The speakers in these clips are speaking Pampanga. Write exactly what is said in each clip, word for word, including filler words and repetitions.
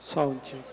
Sound check.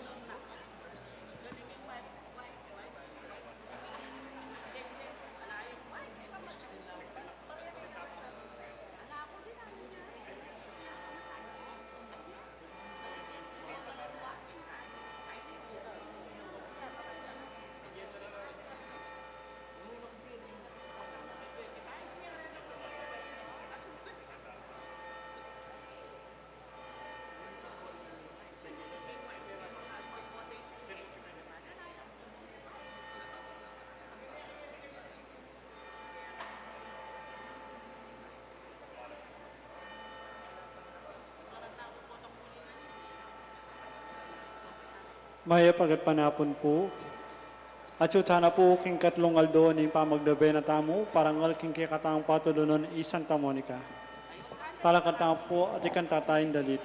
Mayap a gatpanapun pu. Atyu tana pu king katlung aldo ning pamagdabena tamu, parangal king kekatamung patulunan i Santa Monica. Talakad tamu pu at ikanta taya ing dalit.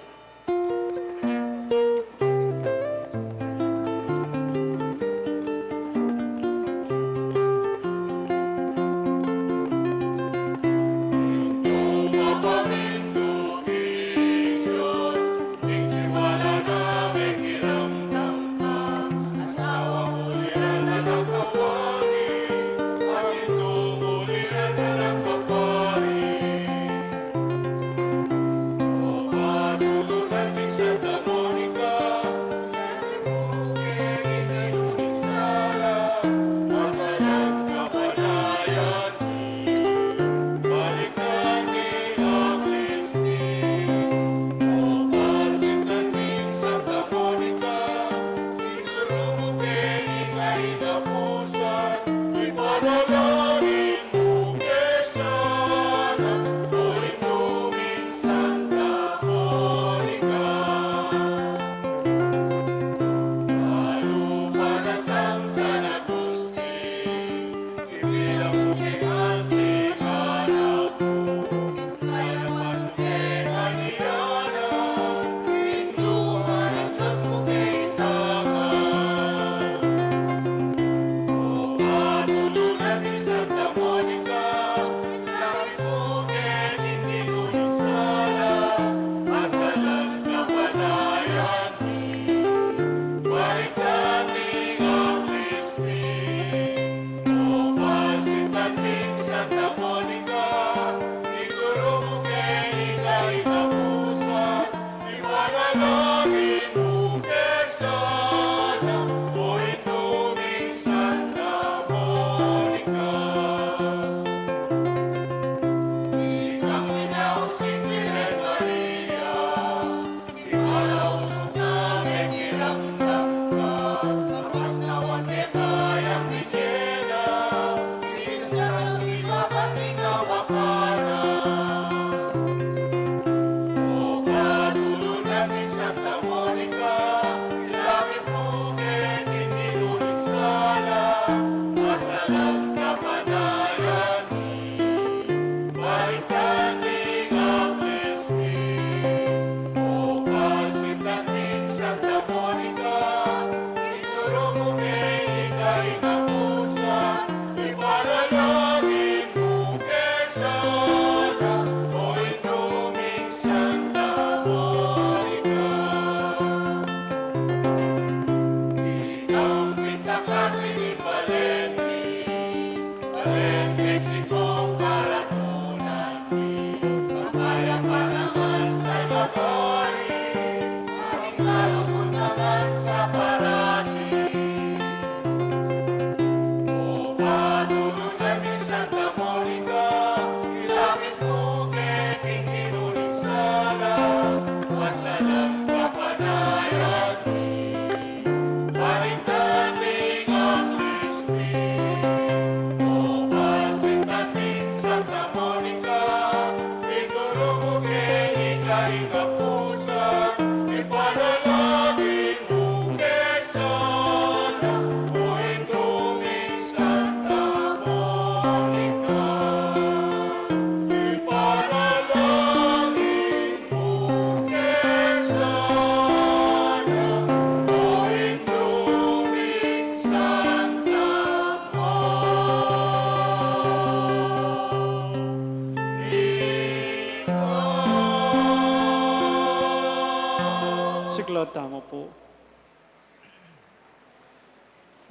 Siklaud tamu pu.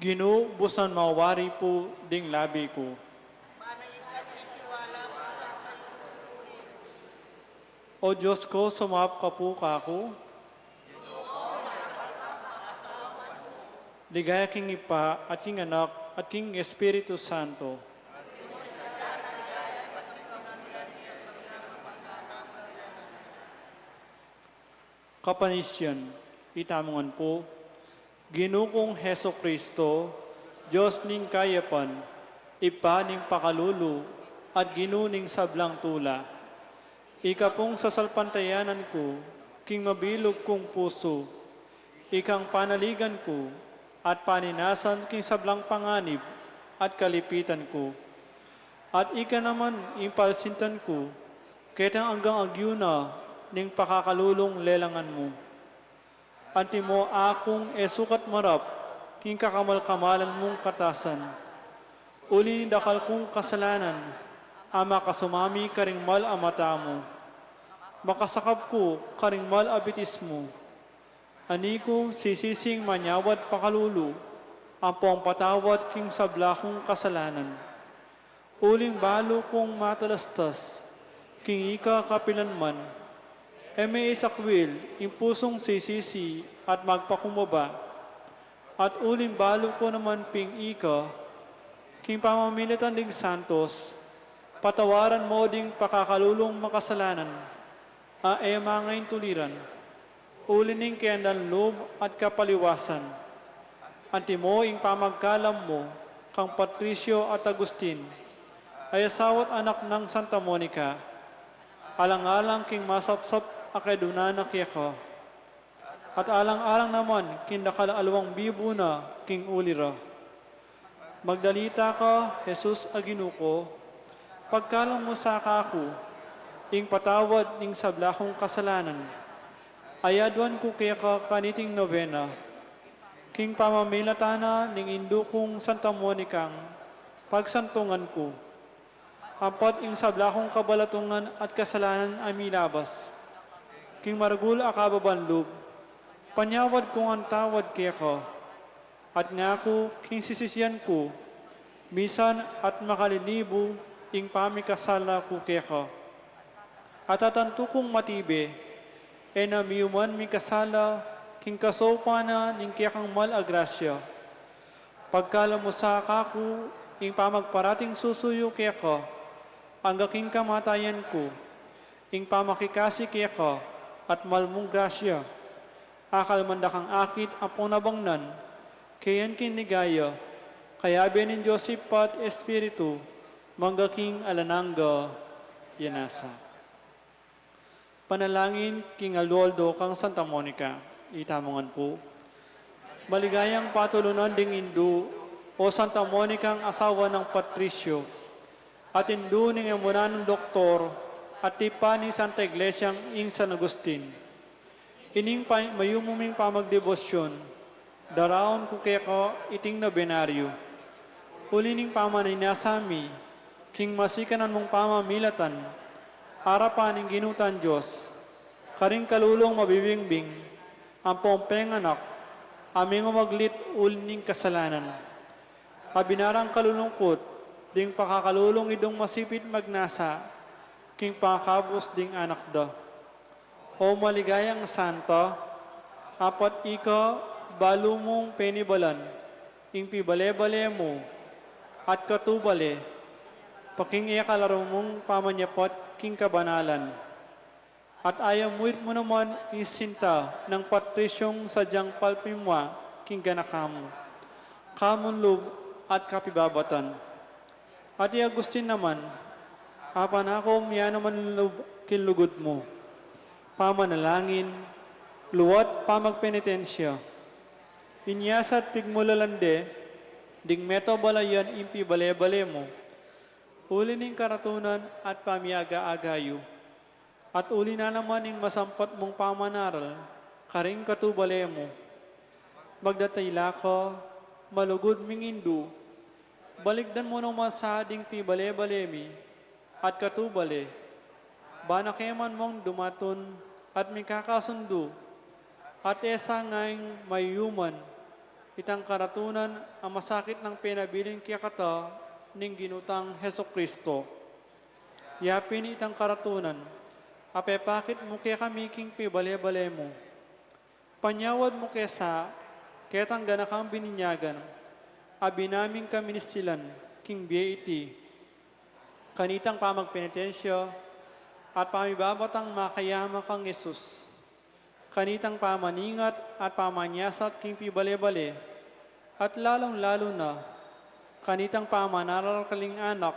Ginu, busan mawari pu ding labi ku. O Dios ku, sumaup ka pu kaku. Ligaya king Ibpa, at king Anak, at king Espiritu Santo. Kapanisyan, itamu ngan pu, Ginu kung Jesu Kristo, Dios ning kayapan, Ibpa ning pakalulu, at Ginu ning sablang tula. Ika pung sasalpantayanan ku, king mabilug kung pusu. Ikang panaligan ku, at paninasan king sablang panganib, at kalipitan ku. At ika naman ing palsintan ku, ketang anggang agyu na ning pakakalulung lelangan mu. Antimo akung e sukat marap king kakamal-kamalan mung katasan. Uli ning dakal kung kasalanan, a makasumami karing mal a mata mu. Makasakap ku karing mal a bitis mu. Ani ku sisising manyawad pakalulu, ampong patawad king sabla kung kasalanan. Uling balu kung matalastas, king ika kapilanman, e me isakwil ing pusung sisisi at magpakumbaba. At uling balu ku naman ping ika, king pamamilatan ding santos, patawaran mo ding pakakalulung makasalanan, a e mangaintuliran, uli ning kayang lub at kapaliwasan. Antimo ing pamagkalam mu kang Patricio at Agustin, a asawa't anak nang Santa Monica, alang-alang king masapsap a kedunan na keka, at alang-alang naman king dakal a luang bibu na king uli ra. Magdalita ka, Jesus a Ginu ku, pagkalam mu sa kaku ing patawad ning sabla kung kasalanan. Ayaduan ku keka kaniting nobena, king pamamilatan na ning indu kung Santa Monicang pagsantungan ku. Ampat ing sabla kung kabalatungan at kasalanan a milabas king maragul a kababan lub, panyawad ku ngan tawad keka. At ngaku king sisisian ku, misan at makalilibu ing pamikasala ku keka. At atantu kung matibe, e na miyuman mikasala king kasaupan na ning kekang mal a grasya. Pagkalam mu sa kaku ing pamagparating susuyu keka, angga king kamatayan ku, ing pamakikasi keka at mal mung grasya. Akal man dakang akit ampong nabangnan, kayan king ligaya, kayabe ning Dios Ibpa at Espiritu, mangga king alang angga. Yan nasa. Panalangin king aldo-aldo kang Santa Monica, itamu ngan pu. Maligayang patulunan ding indu, o Santa Monicang asawa nang Patricio, at indu ning emunan nang doktor, at tipa ning Santa Iglesiang ing San Agustin. Ining pa-, mayumu ming pamagdebosyon, daraun ku keka iting nobenaryu. Uli ning pamaninasa mi king masikanan mung pamamilatan, arapan ning Ginu tang Dios, karing kalulung mabibingbing, ampong penganak, a mengawaglit uli ning kasalanan. A binarang kalulungkut ding pakakalulung idung masipit magnasa king pakabus ding anak da. O maligayang santa, apat ika balu mung penibalan ing pibale-bale mu at katubale, paking e kalaru mung pamanyapat king kabanalan. At ayamuit mu naman ing sinta nang Patriciong sadyang palpimwa king ganaka mu, kamunlub at kapibabatan. At i Agustin naman, apan aku miyanu man lub king lugud mu, pamanalangin, luat pamagpenitensya. Inya sa't pigmulalan de ding meto balayan ing pibale-bale mu, uli ning karatunan at pamiaga-aga yu. At uli na naman ing masampat mung pamanaral karing katubale mu. Magdatila ka, malugud ming indu, balikdan mu naman sa ding pibale-bale mi at katubale, ba na ke man mung dumatun at mikakasundu, at e sa ngeng mayuman Itang karatunan a masakit nang penabilin kekata ning Ginu tang Jesucristo. Ya pin itang karatunan a pepakit mu kekami king pibale-bale mu. Panyawad mu ke sa ketang ganakang bininyagan a binaming kaminsilan king bie iti. Kanitang pamagpenitensya at pamibabatang makayaman kang Jesus. Kanitang pamaningat at pamanyasat king pibale-bale, at lalung-lalu na kanitang pamanarakel king anak,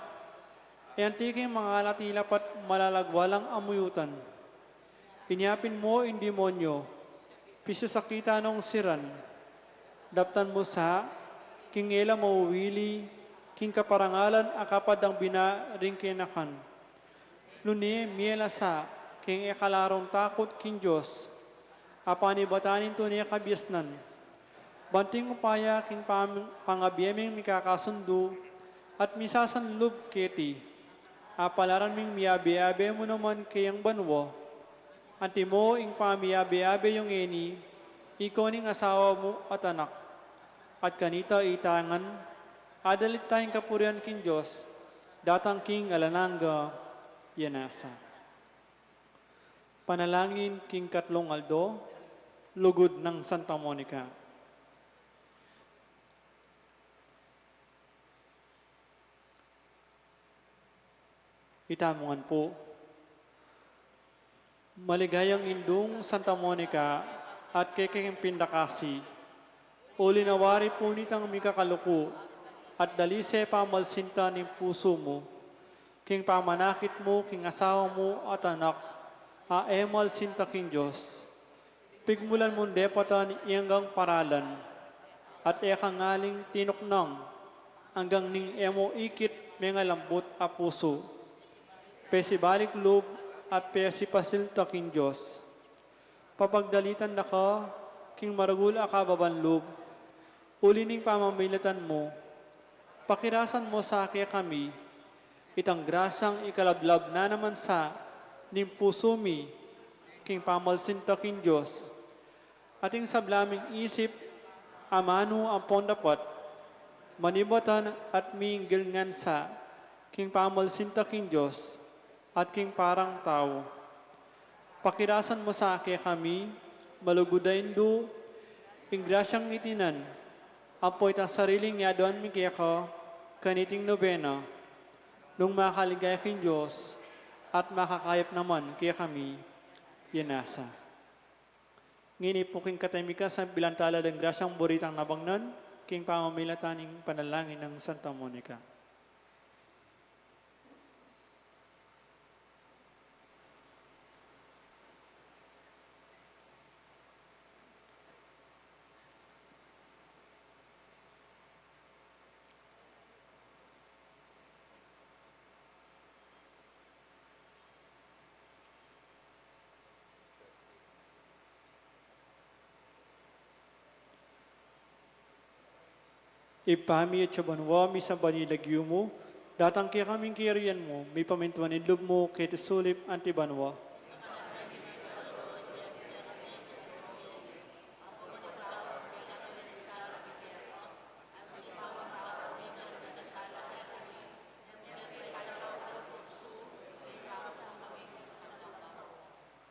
e anti king mangalati la pat malalagwa lang amuyutan. Inya pin mu ing demonyo, pisasakitan nong siran, daptan mu sa king e la mawili king kaparangalan a kapad dang bina ring kenakan. Nune mie la sa king e kalarung takut king Dios, a panibatan ning tune kabiasnan. Banting upaya king pam-, pangabie ming mikakasundu at misasanlub keti, a palaran ming miabe-abe mu naman keyang banua. Antimo ing pamiabe-abe yung ngeni, ikaw ning asawa mu at anak. At kanita itangan, adalit tayang kapurian king Dios, datang king alang angga. Yan nasa. Panalangin king katlung aldo, lugud nang Santa Monica. Itamu ngan pu. Maligayang indung Santa Monica at kekeng pindakasi. Uli na wari pu nitang mikakaluku at dalise pamalsinta ning pusu mu, king pamanakit mu king asawa mu at anak, a e malsinta king Dios. Pigmulan mung depatan ing anggang paralan, at e ka ngaling tinuknang anggang ning e mu ikit mengalambut a pusu. Pesibalik lub at pesipasilta king Dios. Papagdalitan da ka king maragul a kababan lub, uli ning pamamilatan mu, pakirasan mu sa kekami itang grasyang ikalablab na naman sa ning pusu mi king pamalsinta king Dios, at ing sabla ming isip, amanu ampon dapat, manibatan at minggil ngan sa king pamalsinta king Dios at king parang tau. Pakirasan mu sa kekami, malugud a indu, ing grasyang itinan ampo itang sariling yaduan mi keka kaniting nobena, nung makaligaya king Dios at makakayap naman kekami. Yan nasa. Ngeni pu king katemikasang bilantala deng grasyang buri tang nabangnan king pamamilatan ning panalangin nang Santa Monica. Ibpa mi atsu ka banua, misamban ya ing lagyu mu, datang kekami ing kayarian mu, mipamintuan ing lub mu keti sulip anti banua.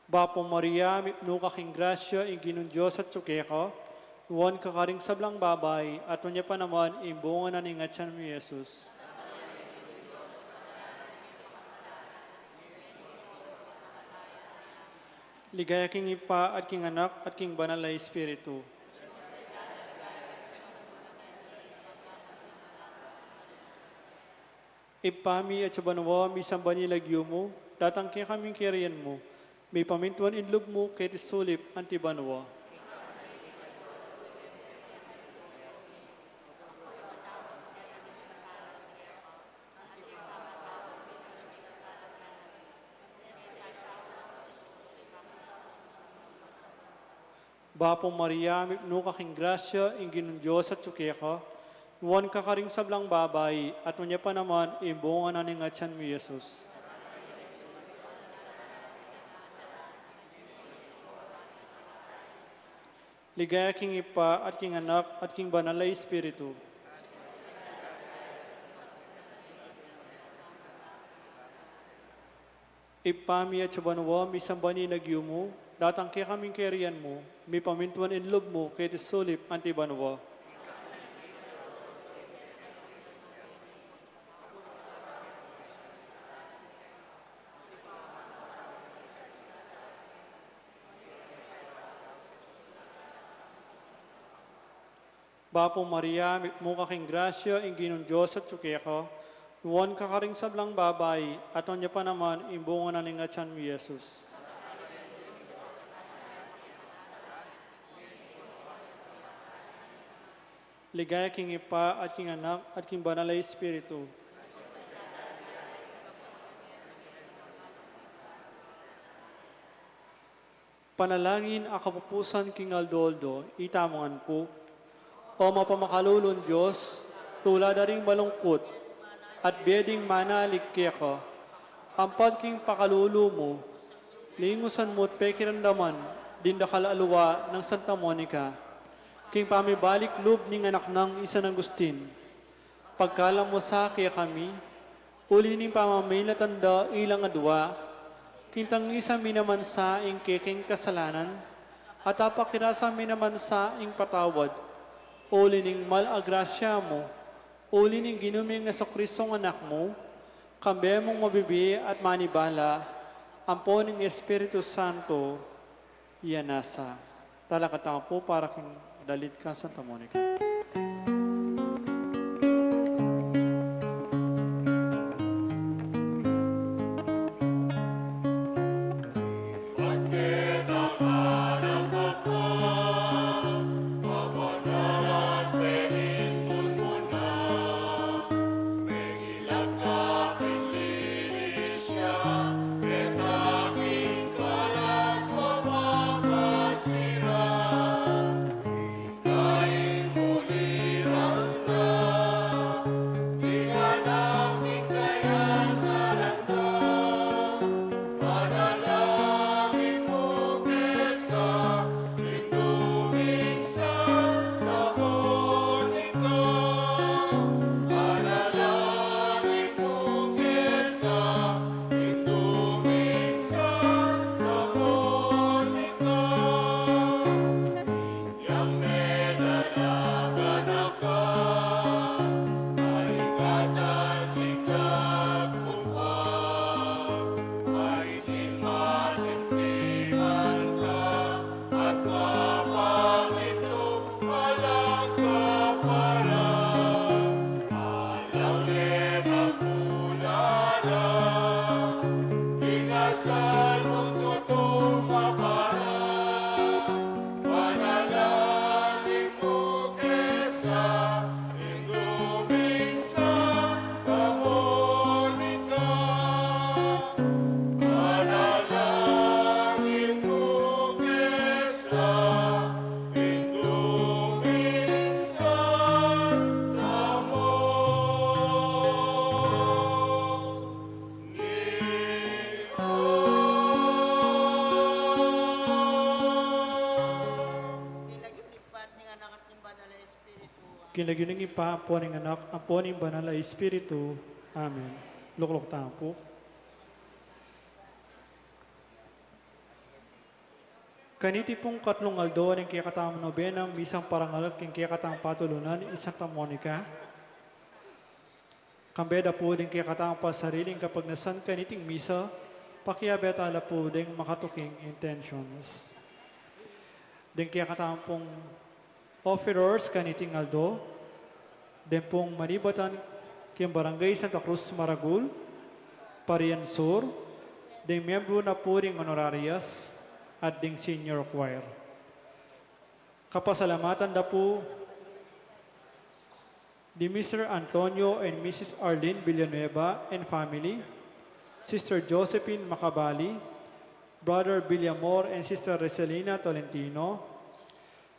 Bapu Maria, mipnu ka king grasya, ing Ginung Dios atsu keka, nuan ka karing sablang babai, at nuan ya pa naman ing bunga na ning atyan mu, i Jesus. Ligaya king Ibpa, at king Anak, at king Banal a Espiritu. Ibpa mi atsu ka banua, misamban ya ing lagyu mu, datang kekami ing kayarian mu, mipamintuan ing lub mu keti sulip anti banua. Bapu Maria, mipnu ka king grasya, ing Ginung Dios atsu keka, nuan ka karing sablang babai, at nuan ya pa naman ing bunga na ning atyan mu, i Jesus. Ligaya king Ibpa, at king Anak, at king Banal a Espiritu. Ibpa mi, atsu ka banua, misamban ya ing lagyu mu, datang kekami ing kayarian mu, mipamintuan ing lub mu, keti sulip anti banua. Bapu Maria, mitmu ka king grasya, ing Ginung Dios atyu keka, nuan ka karing sablang babai, at nuan ya pa naman ing bunga na ning atian mu, i Jesus. Ligaya king Ibpa, at king Anak, at king Banal a Espiritu. Panalangin a kapupusan king aldo-aldo, itamu ngan pu. O mapamakalulung Dios, tula da ring malungkut, at bie ding manalig keka, ampat king pakalulu mu, lingusan mu't pekiramdaman ding dakal a lua nang Santa Monica, king pamibalik lub ning anak nang i San Agustin. Pagkalam mu sa kekami, uli ning pamamilatan da ilang adua, king tangisan mi naman sa ing kekeng kasalanan, at apakirasan mi naman sa ing patawad, uli ning mal a grasya mu, uli ning Ginu ming Jesucristo a Anak mu, kambe mung mabibie at manibala, ampo ning Espiritu Santo, iya nasa. Talakad tamu pu para king dalit kang Santa Monica. King lagyu ning Ibpa, ampo ning Anak, ampo ning Banal a Espiritu. Amen. Lukluk tamu pu. Kaniti pung katlung aldo ning kekatamung nobenang misang parangal king kekatamung patulunan, i Santa Monica. Kambe da pu ding kekatamung pasariling kapagnasan kaniting misa, pakiabe tala pu ding makatuking intentions. Ding kekatamung pung offerers kaniting aldo, ding pung manibatan king Barangay Santa Cruz Maragul, Parian Sur, ding miyembru na pu ding honorarias, at ding senior choir. Kapasalamatan da pu di Mister Antonio and Missus Arlene Villanueva and family, Sister Josephine Macabali, Brother Villamor and Sister Reselina Tolentino,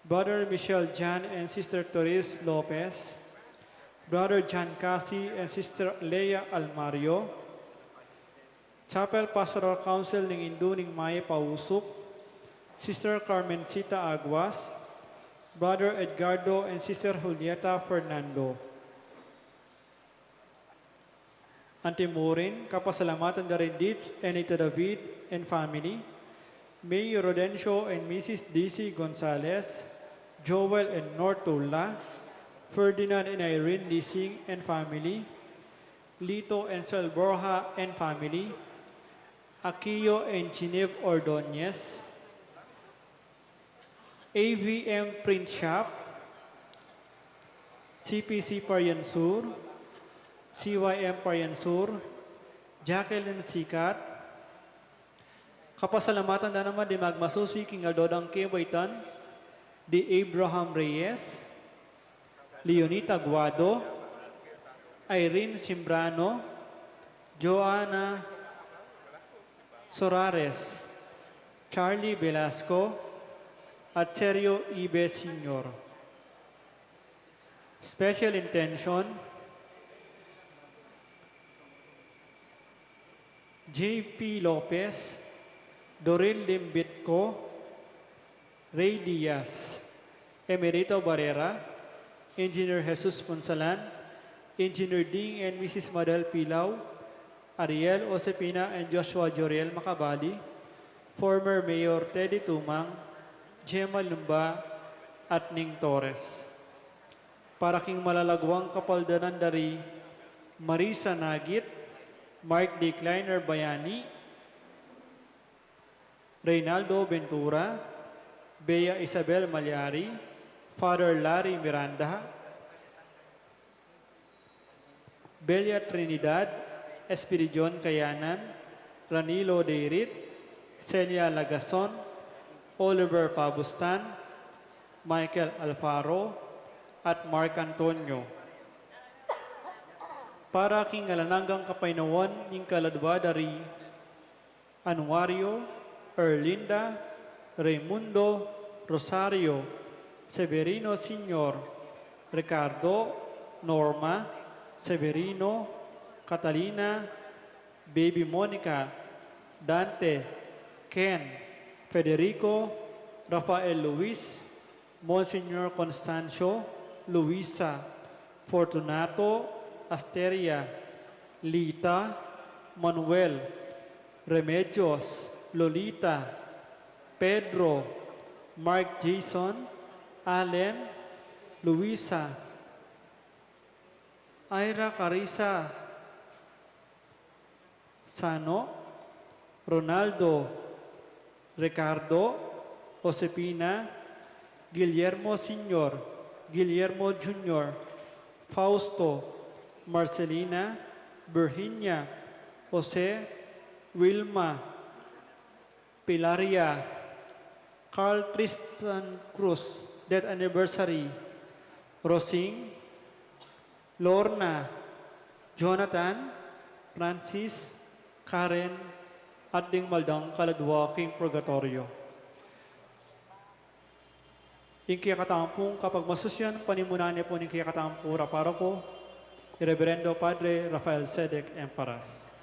Brother Michel Jan and Sister Therese Lopez, Brother John Casi and Sister Lea Almario, Chapel Pastoral Council ning Indu ning Mayap a Usuk, Sister Carmencita Aguas, Brother Edgardo and Sister Julieta Fernando. Antimurin, kapasalamatan da rin Dits and Ita David and family, Mayor Rodencio and Missus Daisy Gonzalez, Joel and Nortula, Ferdinand and Irene Lising and family, Lito and Sel Borja and family, Akio and Genevieve Ordonez, A V M Print Shop, C P C Pariansur, C Y M Pariansur, Jacqueline Sikat. Kapasalamatan da naman di magmasusi king aldo dang kebaitan, di Abraham Reyes, Leonita Guado, Irene Simbrano, Joanna Sorares, Charlie Velasco, at Sergio Ibe Senior. Special intention, J P Lopez, Doreen Limbitco, Ray Diaz, Emerito Barrera, Engineer Jesus Punsalan, Engineer Ding and Missus Madal Pilaw, Ariel Josepina and Joshua Joriel Macabali, former Mayor Teddy Tumang, Gemma Lumba, at Ning Torres. Para king malalaguang kapaldanan da ri Marisa Nagit, Mark D. Kleiner Bayani, Reynaldo Ventura, Bea Isabel Malyari, Father Larry Miranda, Belia Trinidad, Espiridion Kayanan, Ranilo Deirit, Celia Lagason, Oliver Pabustan, Michael Alfaro, at Mark Antonio. Para king alang anggang kapaynawan ning kaladua da ri Anuario, Erlinda, Raymundo, Rosario, Severino Senior, Ricardo, Norma, Severino, Catalina, Baby Monica, Dante, Ken, Federico, Rafael Luis, Monsignor Constancio, Luisa, Fortunato, Asteria, Lita, Manuel, Remedios, Lolita, Pedro, Mark Jason, Allen, Luisa, Ira Carissa, Sano, Ronaldo, Ricardo, Josefina, Guillermo Senior, Guillermo Junior, Fausto, Marcelina, Virginia, Jose, Wilma, Pilaria, Carl Tristan Cruz, death anniversary, Rosing, Lorna, Jonathan, Francis, Karen, at ding mal dang kaladua king purgatoryo. Ing kekatamung kapagmasusyan, panimunan ne pu ning kekatamung paroko, i Reverendo Padre Rafael Sedek Emparas.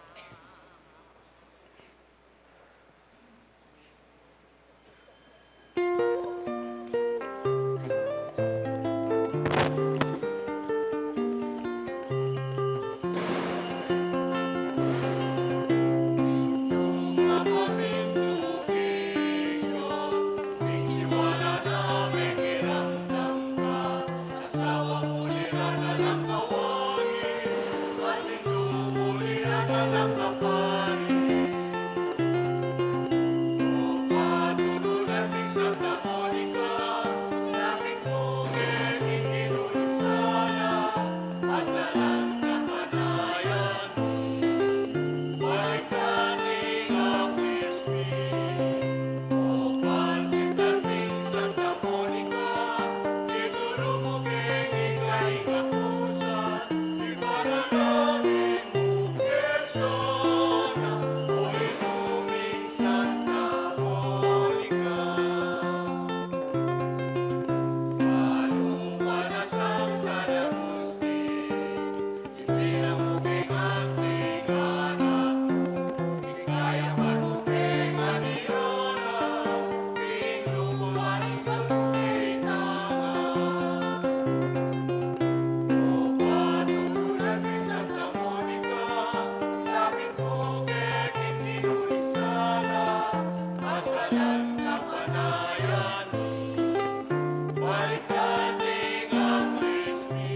Balikan ning Angeles mi,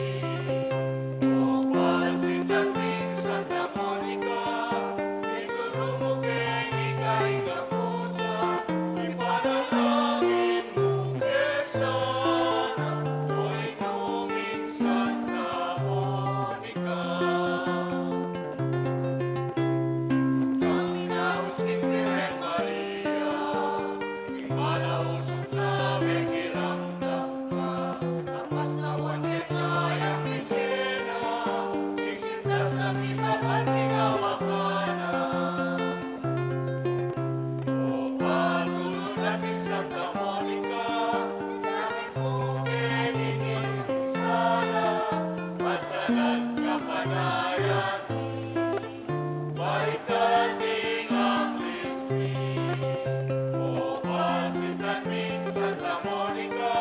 o pansin ning Santa Monica, ituru mu keni ing ika ing apusan, ipanalangin mu ke sana, o Indu ming Santa Monica. Kami naus king Birhen Maria, ing malausug na mekiramdam ka, apas na wan keta yang migena, isintas na mi papan king awa ka na. O patulun at ing Santa Monica, ilapit mu keni ing sala, pasalan kapanayan. Balikan ning Angeles mi, o pansin ning Santa Monica,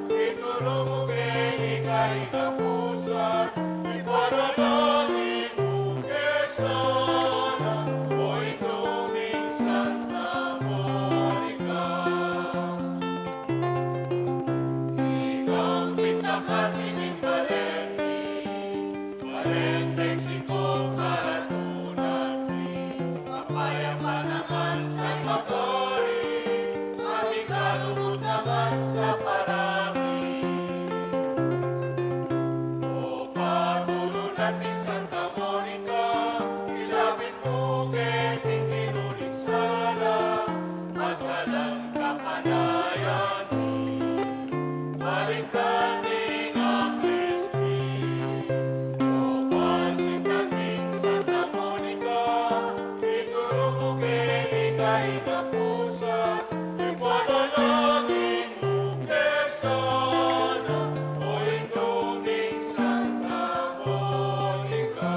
ituru mu keni ing ika ing apusan, ipanalangin mu ke sana, o Indu ming Santa Monica. Ika ing pintakasi ning balen mi, balen Mexico karatunan mi, kapayapan naman Salvador, ing kalungkutan sa parami. O patulun at ing Santa Monica, ilapit mu keni ing Ginu ning sala, pasalan kapanayan. Balikan ning Angeles mi, o pansin ning Santa Monica, ituru mu keni ing ika ing apusan, ipanalangin mu ke sana, o Indu ming Santa Monica.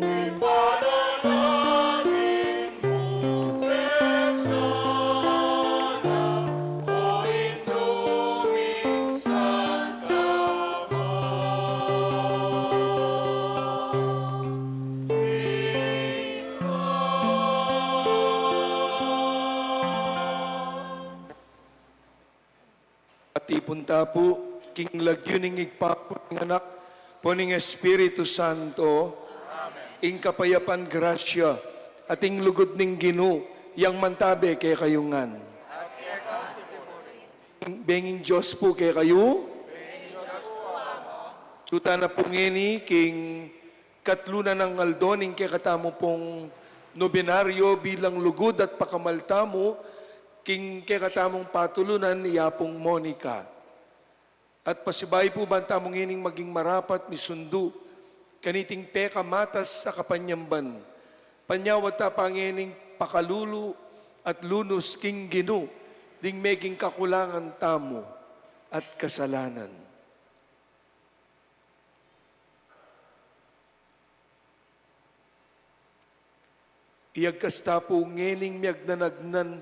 Ipanalangin mu ke sana, o Indu ming Santa Monica. At tipun ta pu, king lagyu ning Ibpa, ampo ning Anak, ampo ning Espiritu Santo, ing kapayapan, grasya, at ing lugud ning Ginu, yang mantabe kekayu ngan. Benging Dios pu kekayu. Tutu na pu ngeni, king katlu na nang aldo ning kekatamu pung nobenaryo bilang lugud at pakamal tamu, king kekatamung patulunan, i Apung Monica. At pasibayu pu ban tamu ngening maging marapat misundu kaniting pekamatas a kapanyamban, panyawad ta pa ngening pakalulu at lunus king Ginu ding meging kakulangan tamu at kasalanan. Iyagkas ta pu ngening miyagnanagnan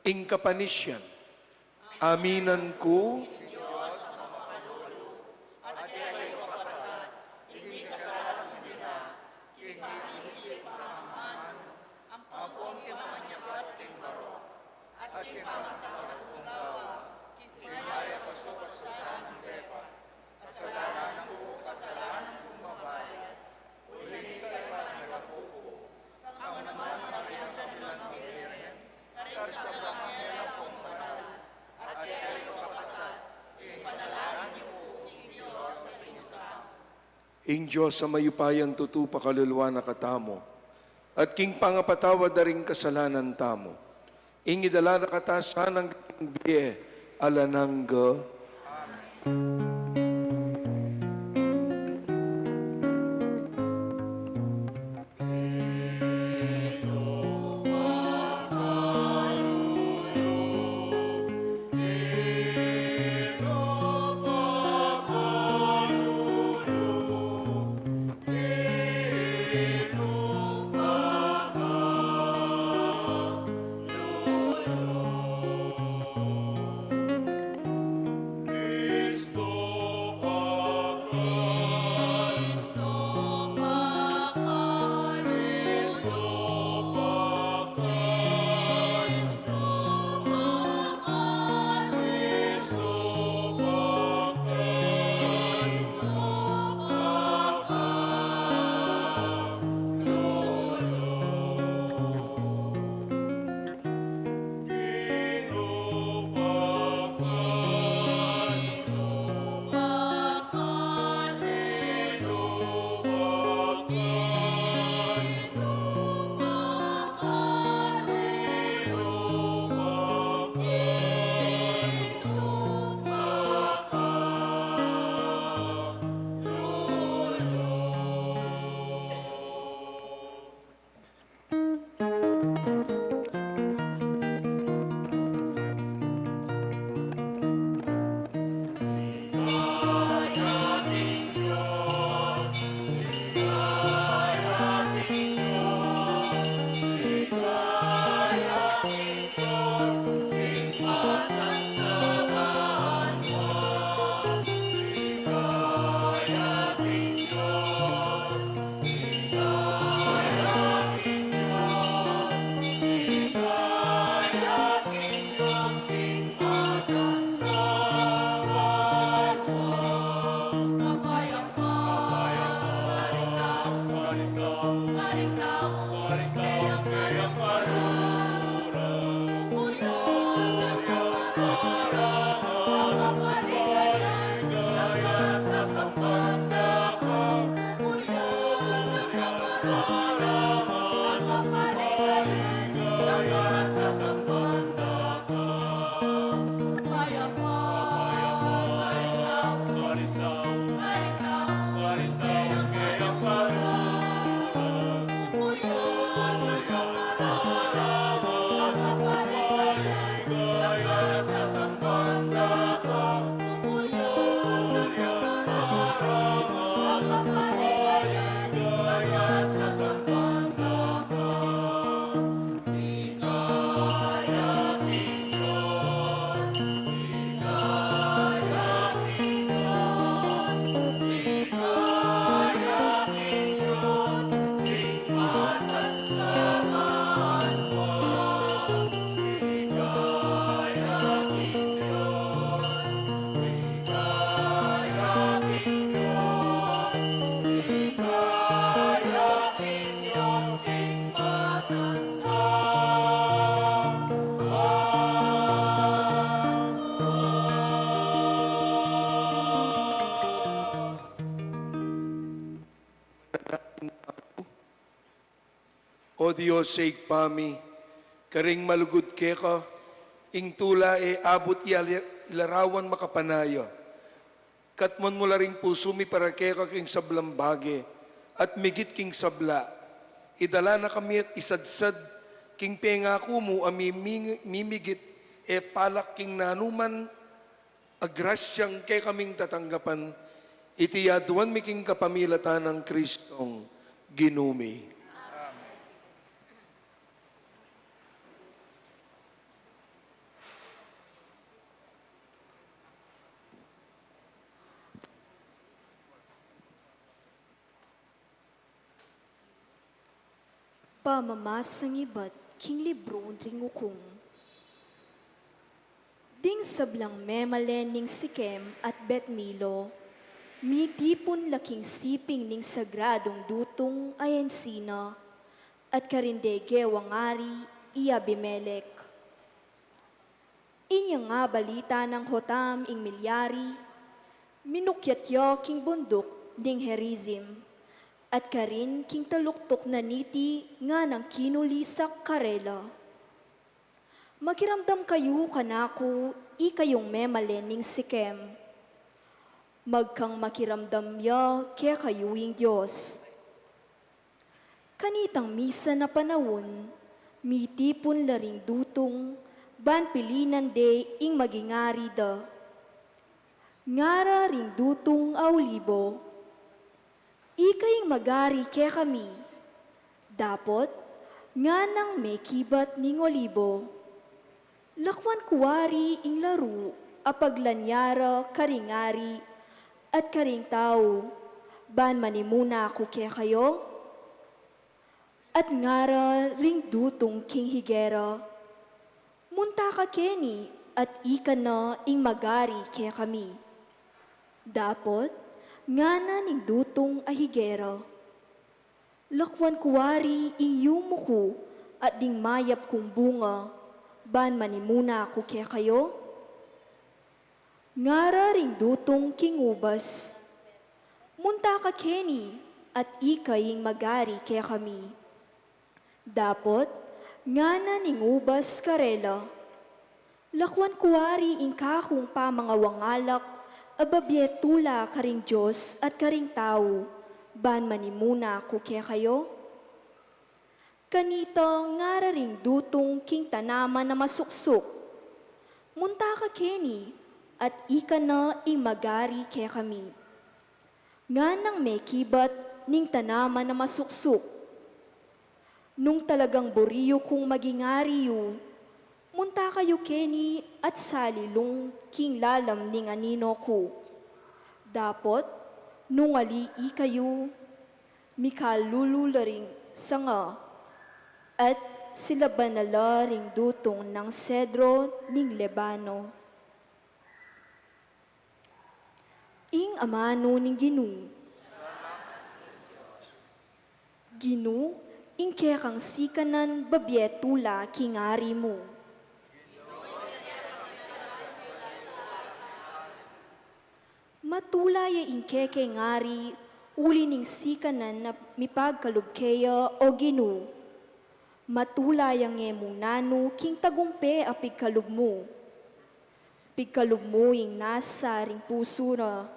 ing kapanisyan. Aminan ku. Ing Dios a mayupayang tutu pakaluluan na katamu, at king pangapatawad da ring kasalanan tamu, ing idala na kata sanang bie alang angga. O Dios, Ibpa mi, karing malugud keka, ing tula e abut ya li-, ilarawan makapanaya. Katmuan mu la ring pusu mi para keka king sablang bage, at migit king sabla. Idala na kami at isadsad king pengaku mu a miming-, mimigit e palak king nanuman a grasyang kekaming tatanggapan, iti aduan mi king kapamilatan nang Kristong Ginu mi. Pamamasang ibat king libru ring Ukum. Ding sablang memalen ning Sikem at Bet-Milo, mitipun la king siping ning sagradung dutung a ensina, at karin de gewang ari i Abimelec. Inya abalita nang Jotam ing milyari, minukyat ya king bunduk ning Gerizim, at karin king taluktuk na niti nganang kinulisak karela. Makiramdam kayu kanaku, ikayung memalen ning Sikem. Magkang makiramdam ya kekayu ing Dios. Kanitang misan a panaun, mitipun la ring dutung, ban pilinan de ing maging ari da. Ngara ring dutung a olibo, "Ika ing magari kekami." Dapot, nganang mekibat ning olibo, "Lakuan ku wari ing laru a paglanyara karing ari at karing tau, ban manimuna ku kekayo?" At ngara ring dutung king higera, "Munta ka keni at ika na ing magari kekami." Dapot, ngana ning dutung a higera, "Lakuan ku wari ing yumu ku at ding mayap kung bunga, ban manimuna ku kekayo?" Ngara ring dutung king ubas, "Munta ka keni at ika ing magari kekami." Dapot, ngana ning ubas karela, "Lakuan ku wari ing kakung pamangawang alak a babie tula karing Dios at karing tau, ban manimuna ku kekayo?" Kanita ngara ring dutung king tanaman a masuksuk, "Munta ka keni at ika na ing magari kekami." Nganang mekibat ning tanaman a masuksuk, "Nung talagang buri yu kung maging ari yu, munta kayu keni at salilung king lalam ning anino ku." Dapot, nung ali ikayu, mikalulu la ring sanga, at silaban na la ring dutung nang sedro ning Lebano. Ing amanu ning Ginu. Ginu, ing kekang sikanan babie tula king ari mu. Matula ya ing kekeng ari, uli ning sikanan a mipagkalub keya, o Ginu. Matula yang e mu nanu king tagumpe a pigkalub mu. Pigkalub mu ing nasa ring pusu na.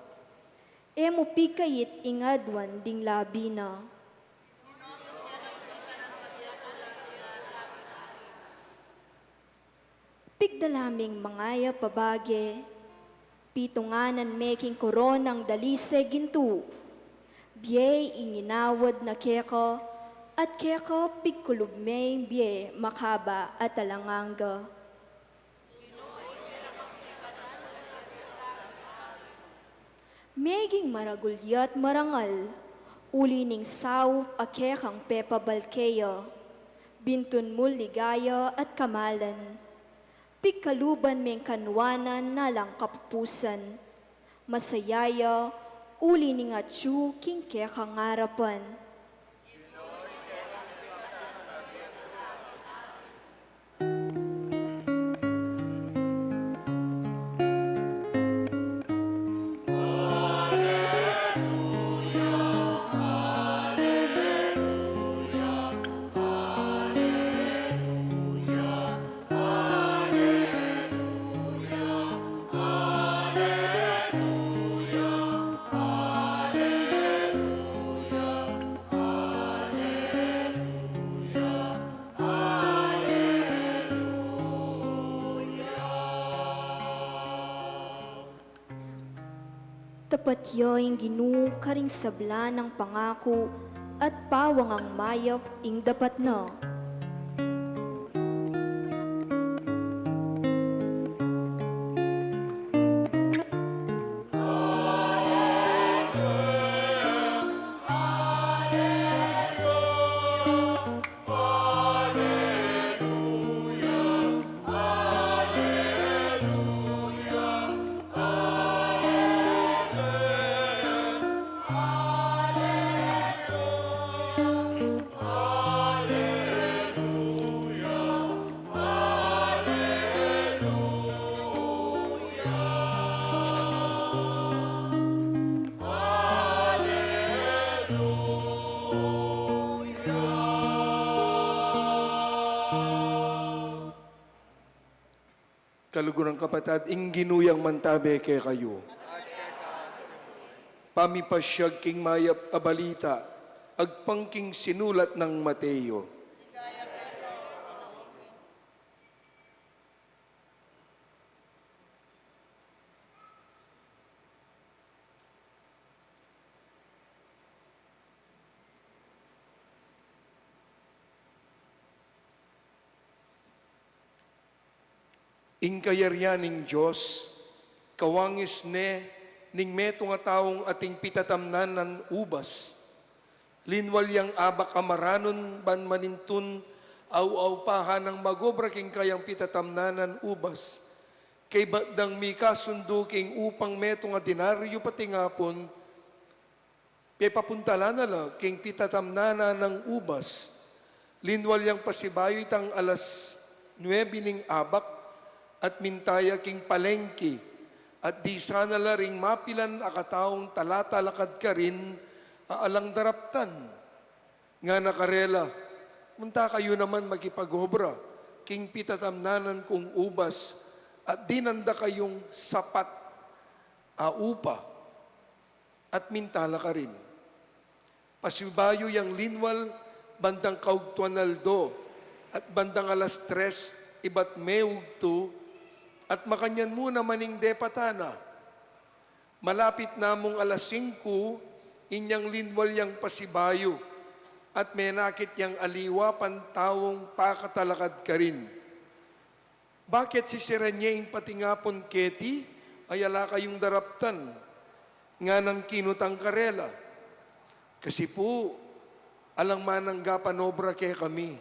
E mu pigkait ing aduan ding labi na. Pigdala meng mangayap a bage, pitunganan me king koronang dalise gintu. Bie ing inawad na keka, at keka pigkulub me ing bie makaba at alang angga. Meging maragul ya't marangal, uli ning saup a kekang pepabal keya, bintun mu ligaya at kamalan. Pigkaluban meng kanuanan alang kapupusan. Masaya ya, uli ning atyu king kekang arapan. Tapat ya ing Ginu karing sabla nang pangaku, at pawangang mayap ing dapat na. Kaluguran, kapatad, ing Ginu yang mantabe kekayu. Pamipasyag king mayap a balita agpang king sinulat nang Mateo. Ing kayarian ning Dios, kawangis ne ning metung a taung ating pitatamnan nang ubas. Linwal yang abak a maranun ban manintun, au-aupahan nang magobra king kayang pitatamnan nang ubas. Kaybat dang mikasundu king upang metung a denaryo patingapun, pepapuntalan na la king pitatamnan nang ubas. Linwal yang pasibayu itang alas nuebe ning abak, at minta ya king palengke, at disan na la ring mapilan a kataung talatalakad karin a alang daraptan. Ngana karela, "Munta kayu naman makipagobra king pitatamnan kung ubas, at dinan da kayung sapat a upa." At minta la karin. Pasibayu yang linwal bandang kaugtuan aldo, at bandang alas tres ibat meugtu, at makanyan mu naman ing depatan na. Malapit na mung alas singku, inyang linwal yang pasibayu, at menakit yang aliwa pang taung pakatalakad karin. "Bakit sisiran ye ing patingapun keti, ay ala kayung daraptan?" Nganang kinutang karela, "Kasi pu, alang mananggapan obra kekami."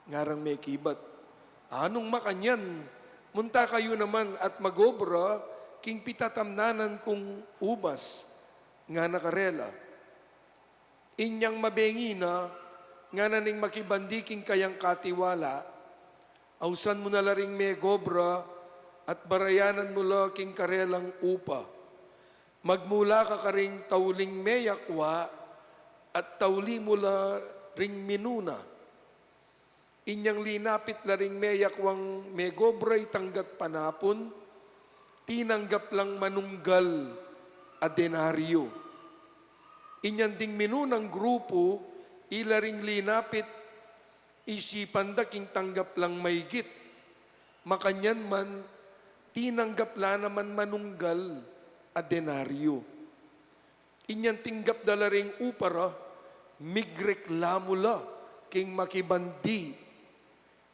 Ngarang mekibat, "Anung makanyan, munta kayu naman at magobra king pitatamnan kung ubas." Ngana karela. Inyang mabengi na, ngana ning makibandi king kayang katiwala, "Ausan mu na la ring megobra at barayanan mu la king karelang upa. Magmula ka karing tauling meyakwa at tauli mu la ring minuna." Inyang linapit la ring meyakwang megobra itang gatpanapun, tinanggap lang manunggal a denaryo. Inyan ding minunang grupu, ila ring linapit, isipan da king tanggap lang maigit. Makanyan man, tinanggap la naman manunggal a denaryo. Inyan tinggap da la ring upa ra, migreklamu la king makibandi.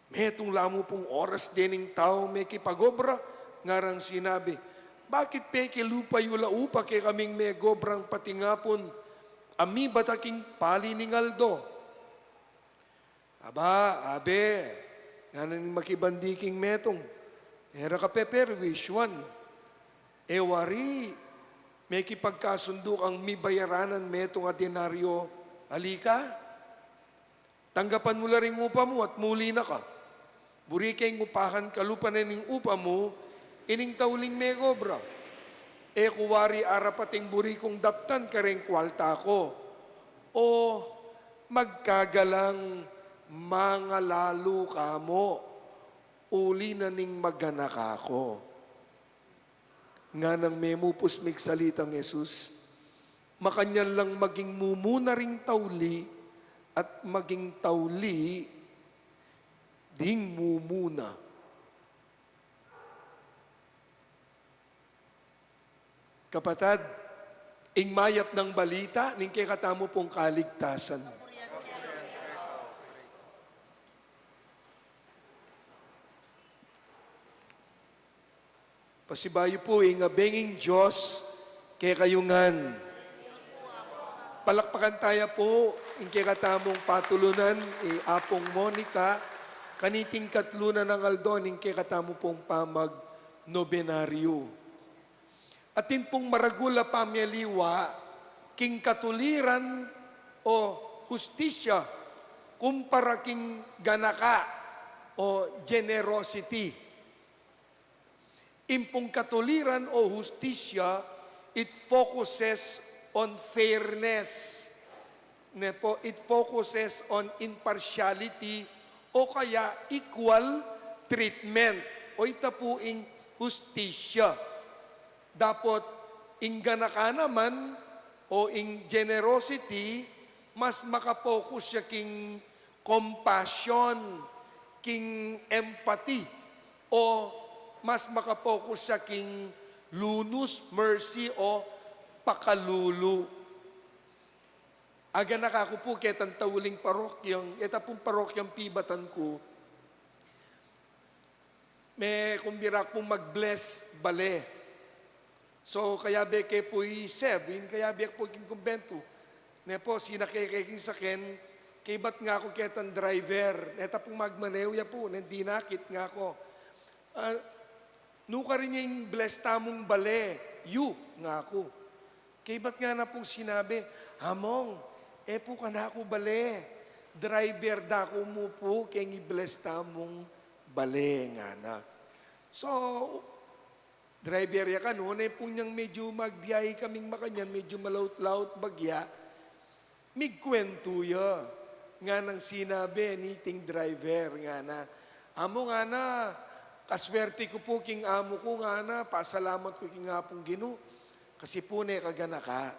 "Metung la mu pung oras dening tau mekipagobra," ngarang sinabi, "bakit pekilupa yu la upa kekaming megobrang patingapun a mibat a king pali ning aldo?" "Aba, abe," ngana ning makibandi king metung, "e ra ka peperwisyuan. E wari, mekipagkasundu kang mibayaranan metung a denaryo, ali ka? Tanggapan mu la ring upa mu at muli na ka. Buri keng upahan kalupa na ning upa mu ining tauling megobra. E ku wari arapat ing buri kung daptan kareng kwalta ku. O magkagalang mangalalu ka mu, uli na ning maganaka ku." Nganang memupus migsalitang Jesus, "Makanyan lang maging mumuna ring tauli at maging tauli ding mumuna." Kapatad, ing mayap nang balita ning kekatamu pung kaligtasan. Pasibayu pu ing Ibpang Dios kekayu ngan. Palakpakan taya pu ing kekatamung patulunan, i Apung Monica, kaniting katlu na nang aldo ning kekatamu pung pamagnobenaryu. Atin pung maragul a pamialiwa king katuliran o hustisya kumpara king ganaka o generosity. Ing pung katuliran o hustisya, it focuses on fairness. Ne po, it focuses on impartiality o kaya equal treatment. O ita pu ing hustisya. Dapot ing ganaka naman o ing generosity, mas makapokus ya king compassion, king empathy, o mas makapokus ya king lunus, mercy, o pakalulu. Aganaka ku pu ketang tauling parokyang, eta pung parokyang pibatan ku, me kumbira ku pung mag-bless bale. So, kayabe ke pu i Seb, ing kayabe ke pu king kumbentu. Ne po, sinake ke king saken, kaybat ngaku ketang driver, neta pung magmaneho ya pu, neng dinakit ngaku. Ah, nukarin ya ing bless tamung bale, yu, ngaku. Kaybat ngana pung sinabi, Among, e pu kanaku bale, driver da ku mu pu keng i-bless tamung bale, ngana. So, driver ya kanu, ne pung nyang medyu magbiyahe kaming makanyan, medyu malaut-laut bagya, migkwentu ya, nganang sinabi niting driver, ngana, Among, ngana, kaswerte ku pu king amu ku, ngana, pasalamat ku king Apung Ginu, kasi pu ne kaganaka.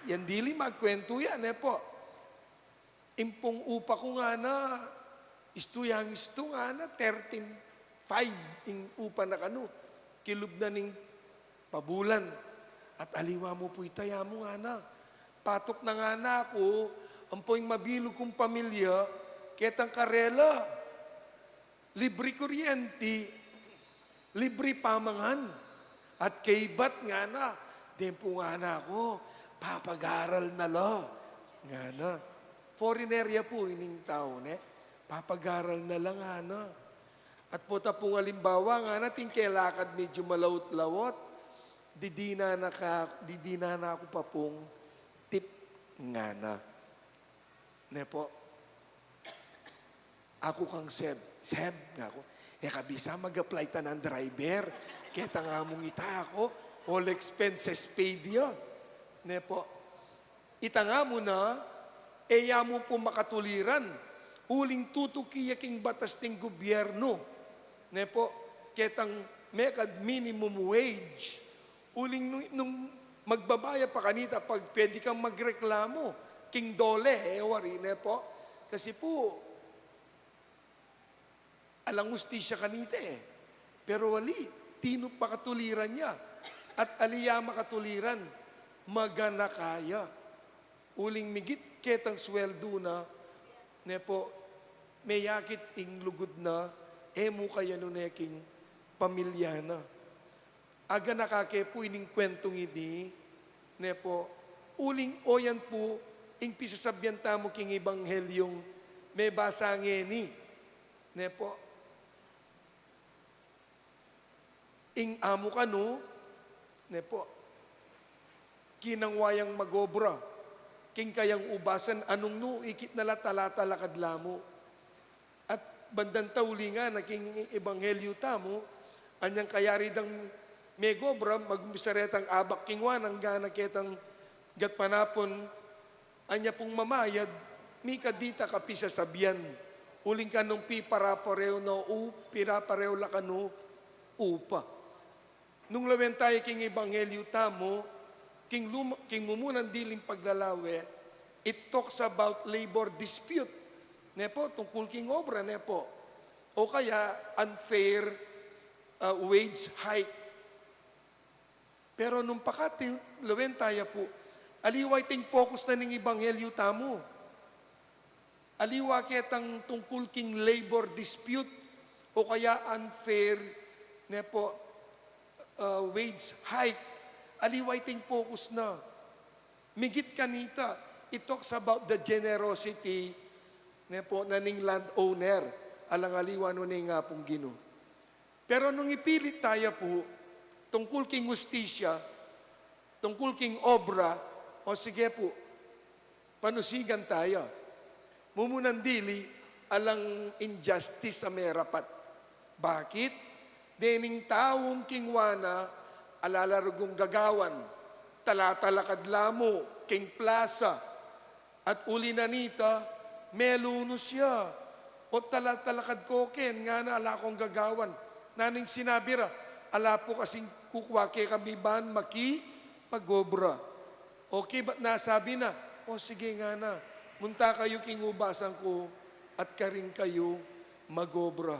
Yan dili magkwentu ya, ne po. Ing pung upa ku ngana, istu yang istu ngana, thirteen five ing upa na kanu, kilub na ning pabulan. At aliwa mu pu ita, ya mu ngana. Patuk na ngana ku, ampo ing mabilug kung pamilya, ketang karela, libre kuryente, libre pamangan. At kaybat ngana, deng pu ngana ku, papag-aral na la, ngana. Foreigner ya pu ining tau, ne? Papag-aral na la, ngana. At pota pung alimbawa, ngana, atin kelakad medyu malaut-laut, didinan na ka, didinan na ku pa pung tip, ngana. Ne po? Aku kang Seb. Seb, ngaku, e ka bisa mag-apply ta nang driver? Ketang amung ita, aku, all expenses paid ya. Ne po? Itang amu na, e ya mu pu makatuliran, uling tutuki ya king batas ning gubyernu. Ne po? Ketang mekad minimum wage. Uling nung, nung magbaba ya pa kanita, pag pwede kang magreklamu king DOLE, e wari, ne po? Kasi pu, alang ustisya kanita, e. Pero ali, tinu makatuliran ya. At ali ya makatuliran, maganaka ya. Uling migit ketang sweldu na, ne po, meyakit ing lugud na, e mu kayanu ne king pamilya na. Aganaka ke pu ining kwentung ini, ne po, uling oyan pu ing pisasabyan tamu king ebanghelyung mebasa ngeni, ne po. Ing amu kanu, ne po, kinangwa yang mag-obra king kayang ubasan, anung nu ikit na la talata lakad la mu. At bandang tauli ngana king ebanghelyu tamu, anyang kayari dang megobra, mag-umpisa retang abak king wanang, ngana ketang gatpanapun, anya pung mamayad, mika dita kapisasabian, uling kanung piparaparayu na u, pirapareu la kanu upa. Nung lawen tayu king ebanghelyu tamu, king luma-, king mumunang diling paglalawe, it talks about labor dispute. Ne po, tungkul king obra, ne po. O kaya unfair, uh, wage hike. Pero nung pakati, lawen taya pu, aliwa iting focus na ning ebanghelyu tamu. Aliwa ketang tungkul king labor dispute o kaya unfair, ne po, uh, wage hike. Aliwa iting focus na. Migit kanita, it talks about the generosity, ne po, na ning landowner. Alang aliwa nune ing Apung Ginu. Pero nung ipilit taya pu, tungkul king hustisya, tungkul king obra, o sige pu, panusigan taya. Mumunan dili, alang injustice a merapat. Bakit? Dening taung king wana, ala la rugung gagawan, talatalakad la mu king plasa, at uli na nita, melunus ya. O talatalakad ko ken, ngana, ala kong gagawan. Nanu ing sinabi ra? Ala pu kasing kukua kekami ban makipag-obra. O kaybat nasabi na, o sige, ngana, munta kayu king ubasan ku at karin kayu mag-obra.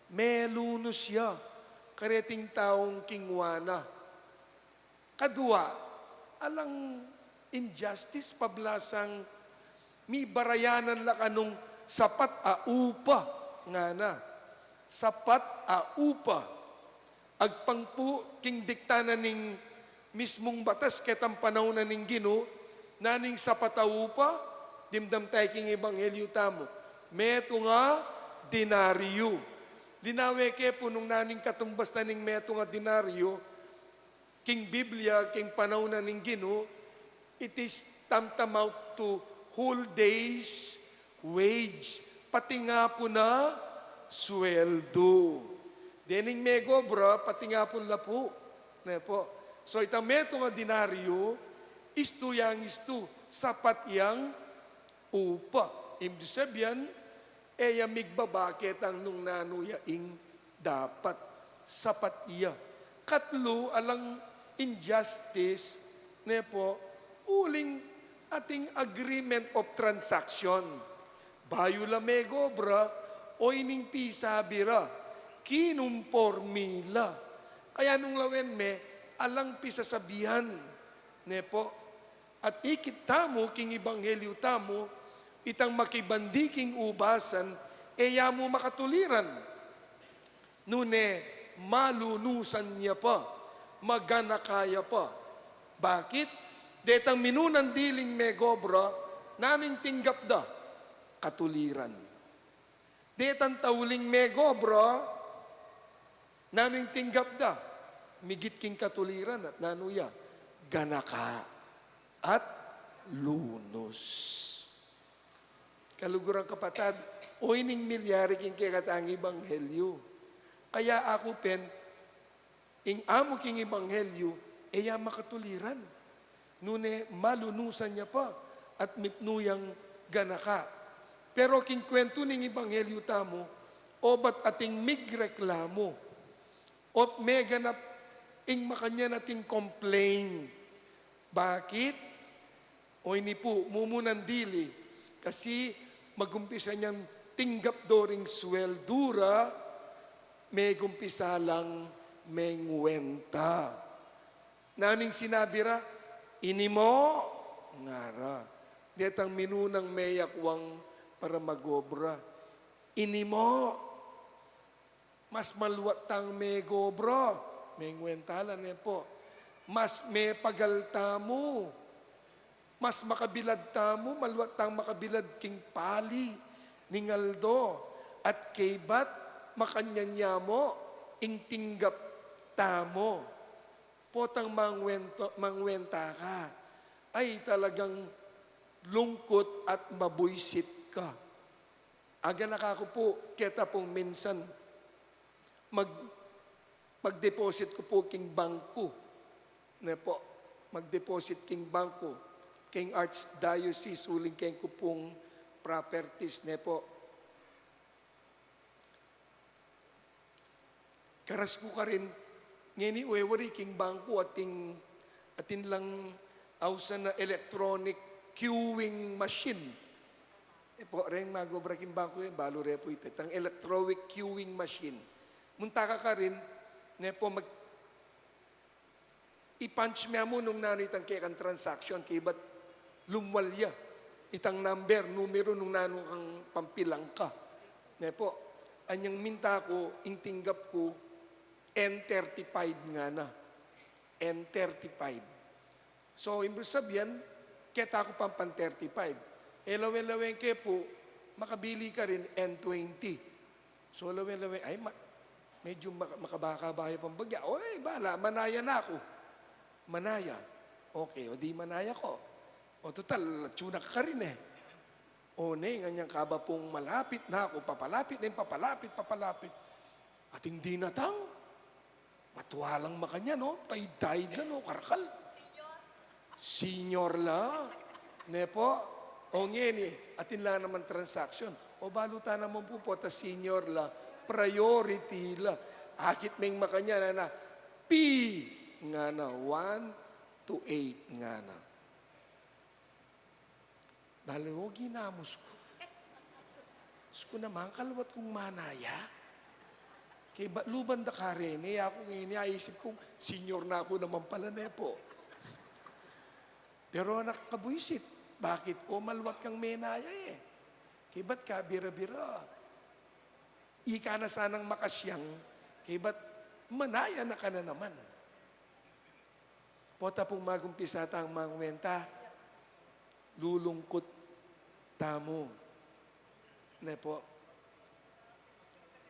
Melunus ya kareting taung king wana. Kadua, alang injustice, pablasang mibarayanan la kanung sapat a upa, ngana. Sapat a upa. Agpang pu king dikta na ning mismung batas ketang panaun na ning Ginu, nanu ing sapat a upa, dimdam taya king ebanghelyu tamu. Metung a denaryo. Linawe ke pu nung nanu ing katumbas na ning metung a denaryo, king Biblia, king panaun na ning Ginu, it is tantamount to whole day's wage. Pati nga pu na sweldo. Dening megobra, pati nga pu la pu. Ne po? So, itang metung a denaryo, istu yang istu, sapat yang upa. Ibig sabihin, e ya migbaba ketang nung nanu ya ing dapat, sapat ya. Katlu, alang injustice, ne po, uling ating agreement of transaction. Bayu la megobra, o ining pisabi ra, kinumpormi la. Kaya nung lawen me, alang pisasabian, ne po, at ikit tamu king ebanghelyu tamu, itang makibandi king ubasan, e ya mu makatuliran. Nune, malunusan ya pa, maganaka ya pa. Bakit? Detang minunan diling megobra, nanu ing tinggap da? Katuliran. Detang tauling megobra, nanu ing tinggap da? Migit king katuliran at nanu ya? Ganaka at lunus. Kaluguran kapatad, o ining milyari king kekatang ebanghelyu. Kaya aku pin, ing amu king ebanghelyu, e ya makatuliran. Nune malunusan ya pa at mipnu yang ganaka. Pero king kwentu ning ebanghelyu tamu, obat ating migreklamu, ot meganap ing makanyan ating complain. Bakit? O ini pu, mumunan dili, kasi magumpisa niyang tinggap do ring sweldu ra, megumpisa lang mengwenta. Nanu ing sinabi ra? Ini mo, ngara. Detang minunang meyakwang para magobra. Ini mo. Mas maluat tang megobra, mengwenta la, ne po. Mas mepagal tamu, mas makabilad tamu, maluat tang makabilad king pali ning aldo, at kaybat makanyan ya mu ing tinggap tamu. Potang mangwento, mangwenta ka, ay talagang lungkut at mabuisit ka. Aganaka ku pu, keta pung minsan, mag-, mag-deposit ku pu king bangku. Ne po, mag-deposit king bangku. King Archdiocese, uling keng ku pung properties, ne po. Karas ku karin, ngeni wewari king bangku atin, atin lang ausan a electronic queuing machine. E po, reng magobra king bangku, e, balu re pu ita, itang electronic queuing machine. Munta ka karin, ne po, mag-, I-punch me mu nung nanu itang kekang transaction, kaybat lumwal ya itang number, numero nung nanu kang pampilang ka. Ne po, anyang minta ku, ing tinggap ku, N thirty-five ngana. N thirty-five. So, ibig sabihin, keta ku pang pan thirty-five. E lawen-lawen ke pu, makabili ka rin N twenty. So, lawen-lawen, ay, ma-, medyo maka-, makabaka-baya pang bagya. O, e, bala, manaya na ku. Manaya. Okay, o di manaya ku. O, total, tsunak ka rin e. O, ne, nganyang kaba pung malapit na ku, papalapit na ing papalapit, papalapit. Ating dinatang, matua lang makanyan, no? Taid-taid la, no? Karakal. Senior la. Ne po? O ngeni, atin la naman transaction. O balu ta naman pu, pota senior la, priority la. Akit meng makanyan, ana, P, ngana, one to eight, ngana. Bale, o, ginamus ku. Diyos ko naman, kaluat kung manaya. Kaybat luban da kareni, aku ngeni, aisip kung senior na ku naman pala, ne po. Pero anak kabuisit, bakit ko maluat kang menaya e? Kaybat kabira-bira. Ika na sanang makasyang, kaybat manaya na ka na naman. Pota pung magumpisa tang mangwenta, lulungkut tamu. Ne po?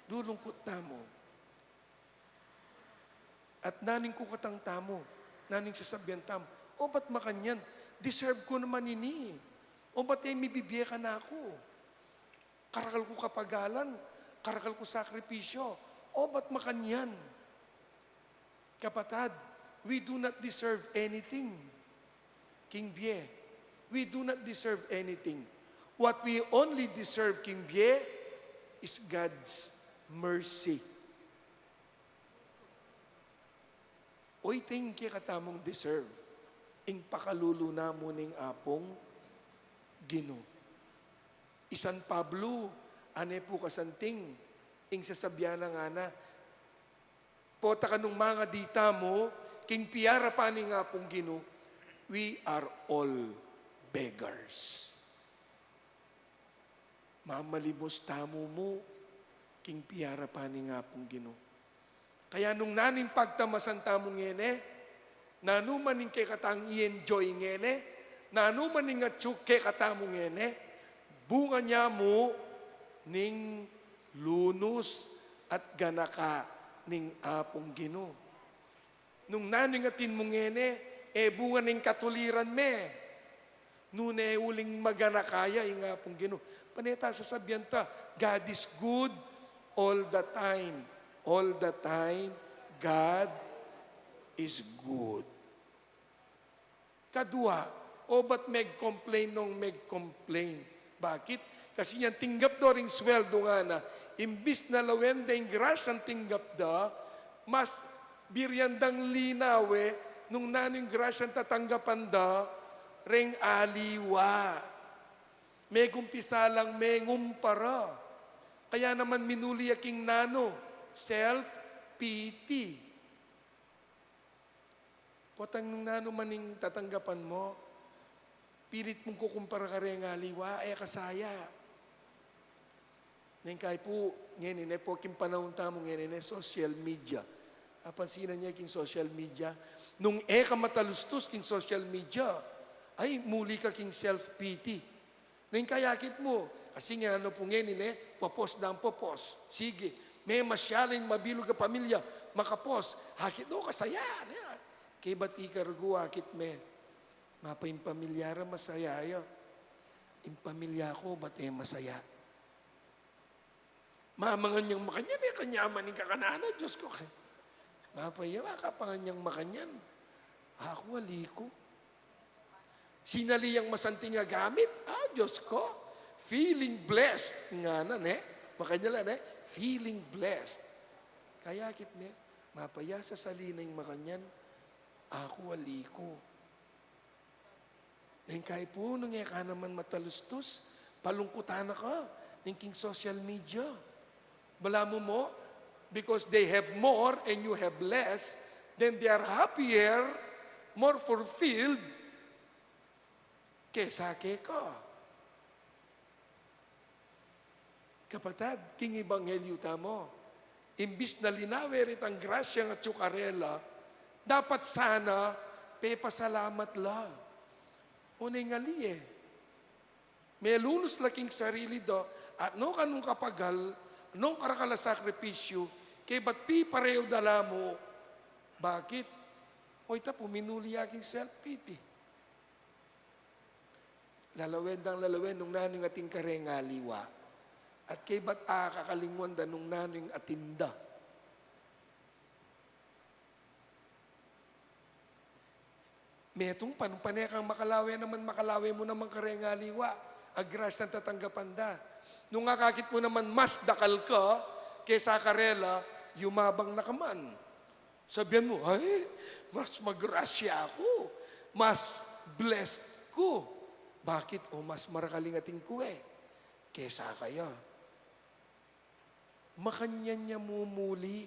Lulungkut tamu. At naning kukatan tamu, naning sasabian tamu, "O, ba't makanyan? Deserve ko naman ini. O, ba't e mibibie kanaku? Karakal ku kapagalan, karakal ku sakripisyo. O, ba't makanyan?" Kapatad, we do not deserve anything king bie. We do not deserve anything. What we only deserve king bie is God's mercy. O, iti ing kekatamung deserve, ing pakalulu na mu ning Apung Ginu. I San Pablo, ane pu kasanting, ing sasabian na ngana, pota kanung mangadi tamu king piarapan ning Apung Ginu, we are all beggars. Mamalimos tamu mu king piarapan ning Apung Ginu. Kaya nung nanu ing pagtamasan tamu ngeni, nanu man ing kekatang i-enjoy ngeni, nanu man ing atyu kekatamu ngeni, bunga ne mu ning lunus at ganaka ning Apung Ginu. Nung nanu ing atin mu ngeni, e bunga ning katuliran me. Nune uling maganaka ya ing Apung Ginu. Pane ta sasabian ta, God is good all the time. All the time, God is good. Kadua, obat meg-complain nung meg-complain. Bakit? Kasi inyang tinggap da ring sweldo ngana, imbis na lawen da ing grasyang tinggap da, mas birian dang linaw e nung nanu ing grasyang tatanggapan da reng aliwa. Megumpisa lang mengumpara. Kaya naman minuli ya king nanu, self-pity. Potang nung nanu man ing tatanggapan mu, pilit mung kukumpara kareng aliwa, e ka saya. Neng kai pu, ngeni ne po king panaun tamu ngeni ne social media. Apansinan ye king social media, nung e ka matalustus king social media, ay, muli ka king self-pity. Neng kai akit mu, kasi ngana pu ngeni ne, popos dang popos. Sige, memasyal ing mabilug a pamilya, makapos. Akit, o, kasaya ne. Kaybat ikargu akit me, mapa ing pamilya ra masaya ya. Ing pamilya ku, ba't e masaya? Mamangan yang makanyan, e kanyaman ing kakanan na, Diyos ko. Mapa ya, makapangan yang makanyan. Aku, ali ku. Sinali yang masanting a gamit, a, Diyos ko. Feeling blessed, ngana ne. Makanyan la ne, feeling blessed. Kaya akit me, mapa ya sasali na ing makanyan. Aku, ali ku. Neng kai pu, nung e ka naman matalustus, palungkutan na ka ning king social media. Balamu mu, because they have more and you have less, then they are happier more fulfilled kesa keka. Kapatad, king ebanghelyu tamu, imbis na linawe retang grasya a atyu karela, dapat sana pepasalamat la. O, nung ali e, melunus la king sarili da, at nu kanung kapagal, nu karakal a sakripisyu, kaybat pipareu da la mu. Bakit? O, ita pu, minuli ya king self-pity. Lalawen dang lalawen nung nanu ing atin kareng aliwa. At kaybat akakalingwan da nung nanu ing atin da. Metung pa, nung pane kang makalawe naman, makalawe mu naman kareng aliwa, a grasyang tatanggapan da. Nung akakit mu naman mas dakal ka kesa karela, yumabang na ka man. Sabian mu, "Ay, mas magrasya aku, mas blessed ku. Bakit? O, mas marakal ing atin ku e kesa kaya." Makanyan ya mumuli.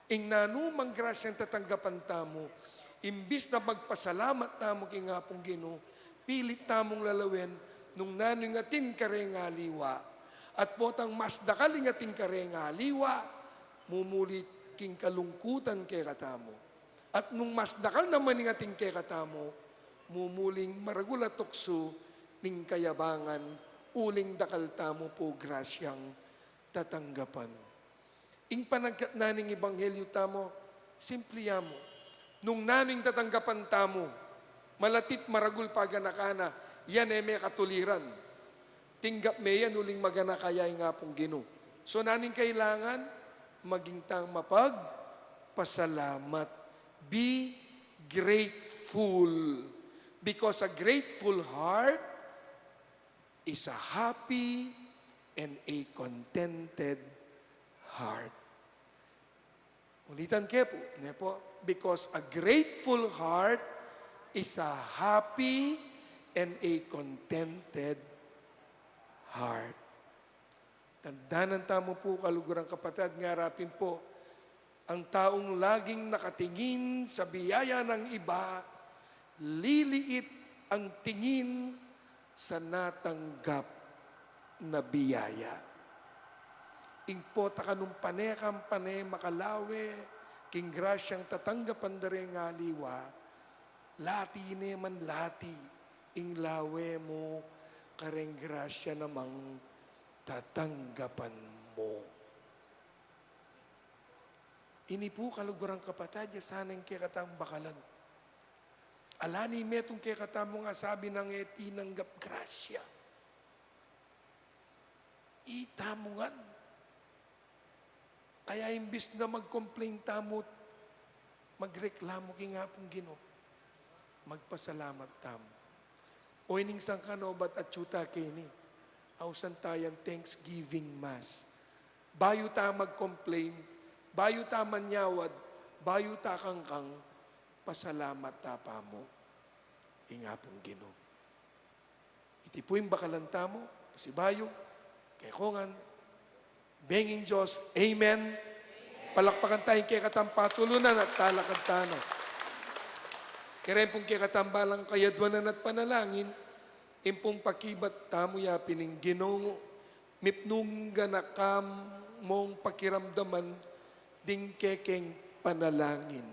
Ing nanu mang grasyang tatanggapan tamu, imbis na magpasalamat tamu king Apung Ginu, pilit tamung lalawen nung nanu ing atin kareng aliwa. At potang mas dakal ing atin kareng aliwa, mumuli king kalungkutan kekatamu. At nung mas dakal naman ing atin kekatamu, mumuling maragul a tuksu ning kayabangan, uling dakal tamu pu grasyang tatanggapan. Ing panagkat na ning ebanghelyu tamu, simple ya mu. Nung nanu ing tatanggapan tamu, malatit maragul paganakan na, yan e me katuliran. Tinggap me yan uling maganaka ya ing Apung Ginu. So, nanu ing kailangan? Maging tang mapagpasalamat. Be grateful. Because a grateful heart is a happy and a contented heart. Ulitan ke pu, ne pu, because a grateful heart is a happy and a contented heart. Tandanan tamu pu, kaluguran kapatad, ngara pin pu, ang taong laging nakatingin sa biyaya ng iba, liliit ang tingin sa natanggap na biyaya. Ing pota ka nung pane kang pane makalawe king grasyang tatanggapan da reng aliwa, lati ne man lati ing lawe mu kareng grasya namang tatanggapan mu. Ini pu, kaluguran kapatad, ya sana ing kekatang bakalan. Ala ni metung kekatamung asabi nang e tinanggap grasya. Ita mu ngan. Kaya imbis na mag-complain tamu, magreklamu king Apung Ginu, magpasalamat tamu. O, ining sangkan obat atyu ta keni, ausan ta yang Thanksgiving Mass. Bayu ta mag-complain, bayu ta manyawad, bayu ta kangkang, pasalamat ta pa mu king Apung Ginu. Iti pu ing bakalan tamu, pasibayu, kekongan, benging Dios, amen. Palakpakan ta ing kekatang patulunan at talakad ta na. Karen pung kekatang balang kayadwanan at panalangin, ing pung pakibat tamu ya pin ing Ginu, mipnung ganaka mung pakiramdaman ding kekeng panalangin.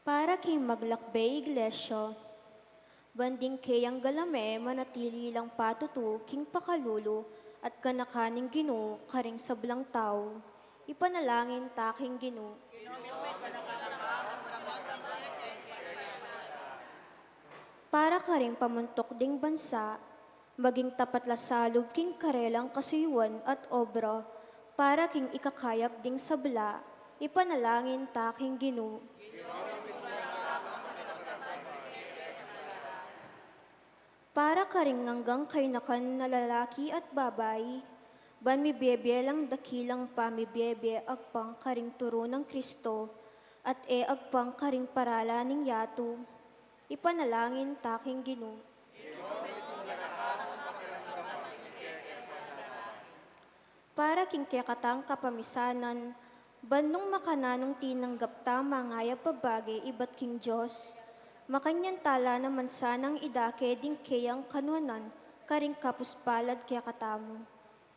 Para king maglakbe Iglesia, ban ding keyang galame manatili lang patutu king pakalulu at ganaka ning Ginu karing sablang tau. Ipanalangin ta king Ginu. Para karing pamuntuk ding bansa, maging tapat la salub king karelang kasuyuan at obra, para king ikakayap ding sabla, ipanalangin ta king Ginu. Para karing anggang kayanakan na lalaki at babai, ban mibie-bie lang dakilang pamibie-bie agpang karing turu nang Kristo, at e agpang karing paralan ning yatu, ipanalangin ta king Ginu. king kekatang kapamisanan, ban nung makananung tinanggap ta mangayap a bage ibat king Dios, makanyan ta la naman sanang idake ding keyang kanuanan karing kapuspalad kekatamu.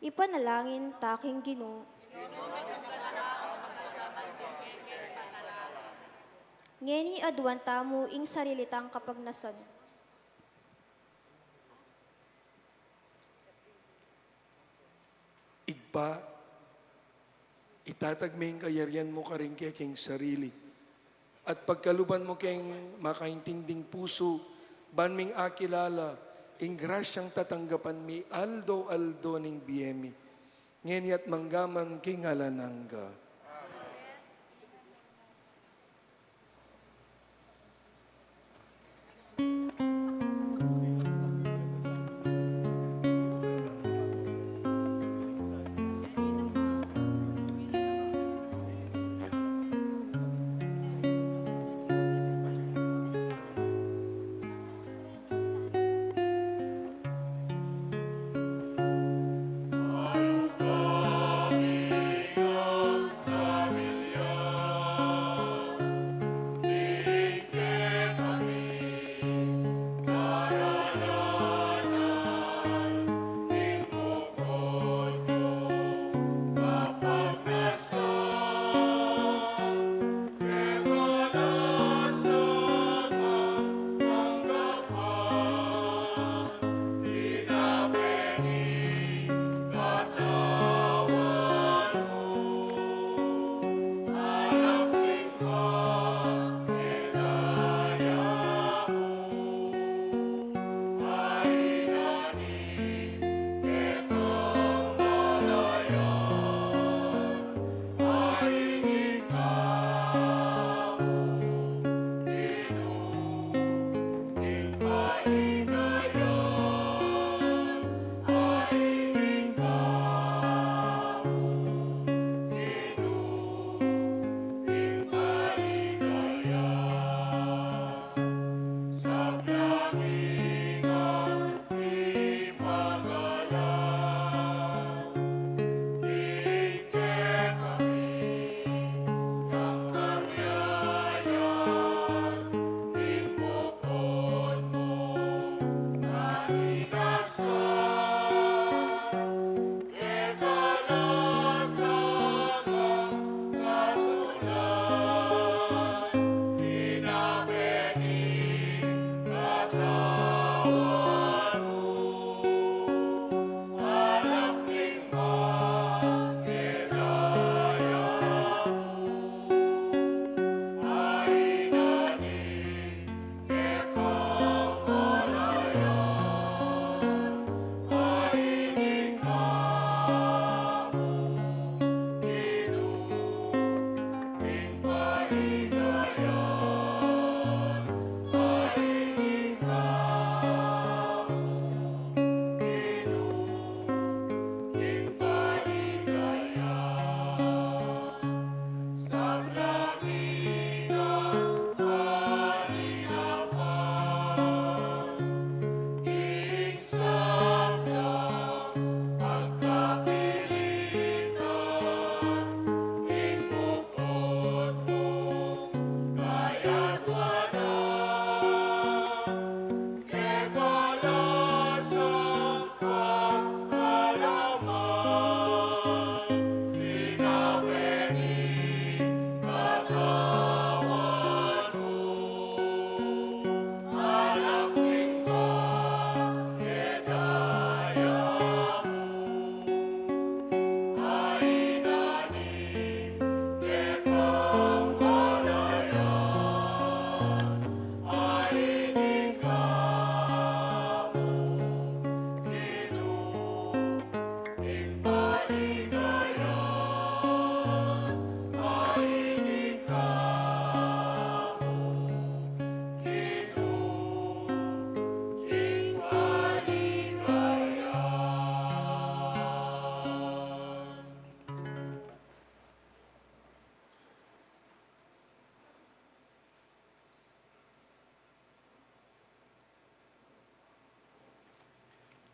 Ipanalangin ta king Ginu. Ngeni aduan tamu ing sarili tang kapagnasan. Ibpa, itatag me ing kayarian mu karing keking sarili, at pagkaluban mu keng makaintinding pusu, ban ming akilala ing grasyang tatanggapan mi aldo-aldo ning bie mi, ngeni at manggaman king alang angga.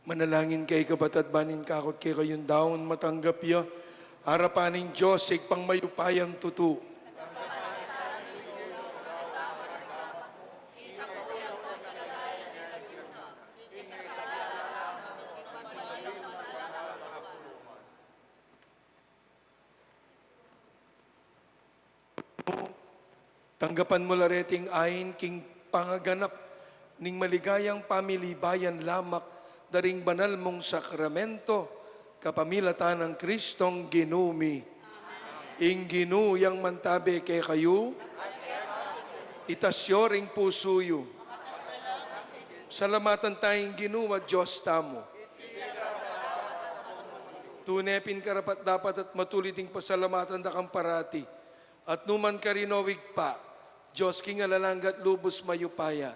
Manalangin kayu, kapatad, ban ing kakut kekayung daun matanggap ya, Arapan ning Dios, Ibpang mayupayang tutu. Tanggapan mu la reting ain king pangaganap ning maligayang pamilibayan lamak da ring banal mung sakramento, kapamilatan nang Kristong Ginu mi. Ing Ginu yang mantabe kekayu. Itas yu ring pusu yu. Salamatan taya ing Ginu a Dios tamu. Tune pin karapat-dapat at matulid ing pasalamatan da kang parati at nukarin man, o Ibpa, Dios king alang angga at lubus mayupaya.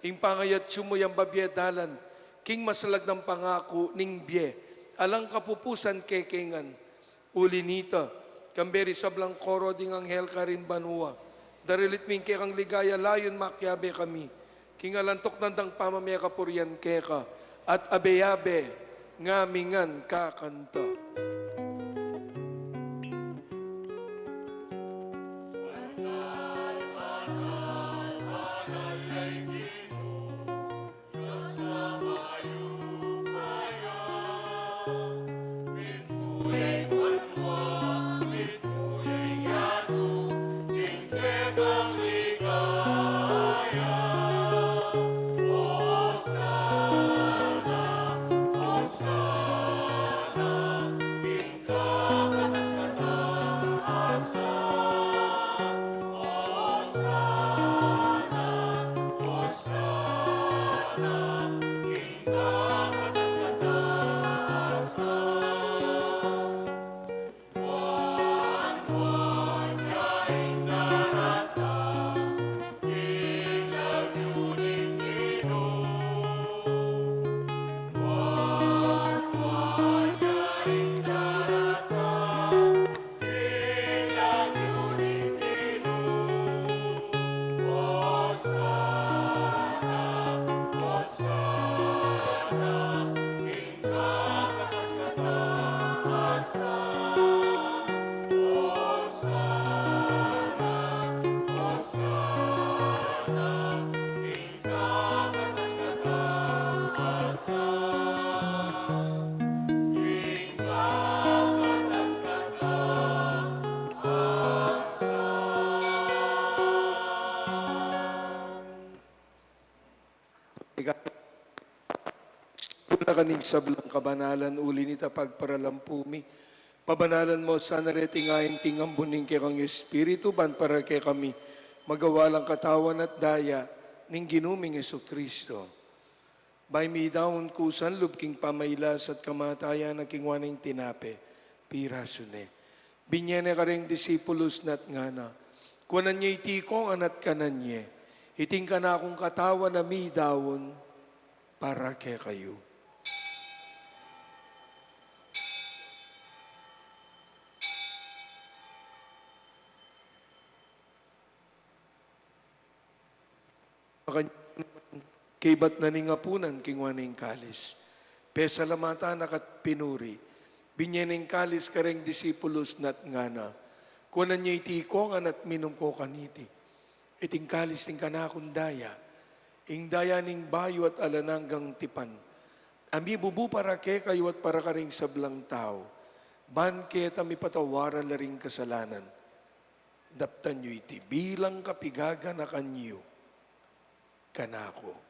Ing pangayatsu mu yang babie dalan king masalag nang pangaku ning bie alang kapupusan kekeng ngan. Uli na nita, kambe ring sablang koro ding anghel karin banua, daralit mi ing kekang ligaya layun makiabe kami king alang tuknang dang pamamie kapurian keka, at abe-abe ngami ngan kakanta. Ika-, Sula ka ning sablang kabanalan, uli na nita pagparalampu mi. Pabanalan mu sana reting ain king ambun ning kekang Espiritu, ban para kekami magawa lang katawan at daya ning Ginu ming Jesucristo. Bayu mi daun kusan lub king pamailas at kamatayan na, kinua ne ing tinape, pirasu ne, binie ne kareng disipulus na at ngana: Kuanan ye iti kongan at kanan ye, iti ing kanakung katawan a midaun para kekayu. Kaibat na ning apunan, kinua ne ing kalis, pesalamatan na ka at pinuri, binie ne ing kalis kareng disipulus na at ngana: Kuanan ye iti kongan at minum ko kaniti, iti ing kalis ning kanakung daya, ing daya ning bayu at alang anggang tipan, a mibubu para kekayu at para kareng sablang tau, ban keta mipatawaran la ring kasalanan. Daptan yu iti bilang kapigaganakan yu kanaku.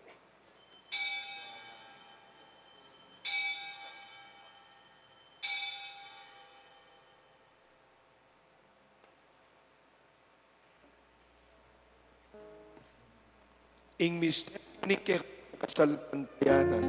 Ing misteryu ning kekasalpantayanan.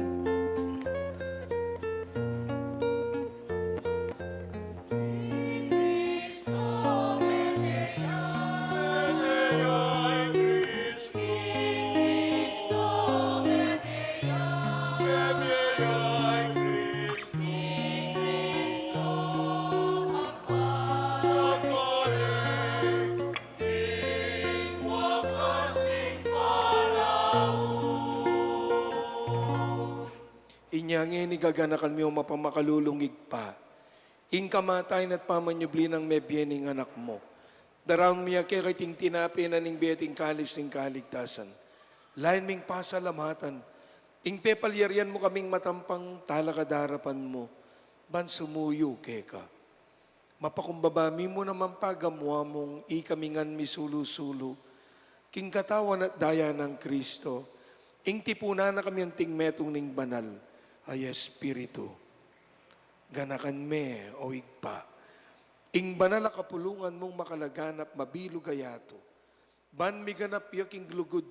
Inya ngeni gaganakan mi, o mapamakalulung Ibpa, Ing kamatayan at pamanyubli nang mebie ning Anak mu. Daraun mi keka iting tinape na ning bie at ing kalis ning kaligtasan. Lain ming pasalamatan ing pepalyarian mu kaming matampang talakad king arapan mu ban sumuyu keka. Mapakumbaba mi mu naman pa, gamuan mung ikami ngan misulu-sulu king katawan at daya nang Kristo, ing tipunan na kami anting metung ning Banal a Espiritu. Ganakan me, o Ibpa, ing banal a kapulungan mung makalaganap mabilug a yatu, ban miganap ya king lugud,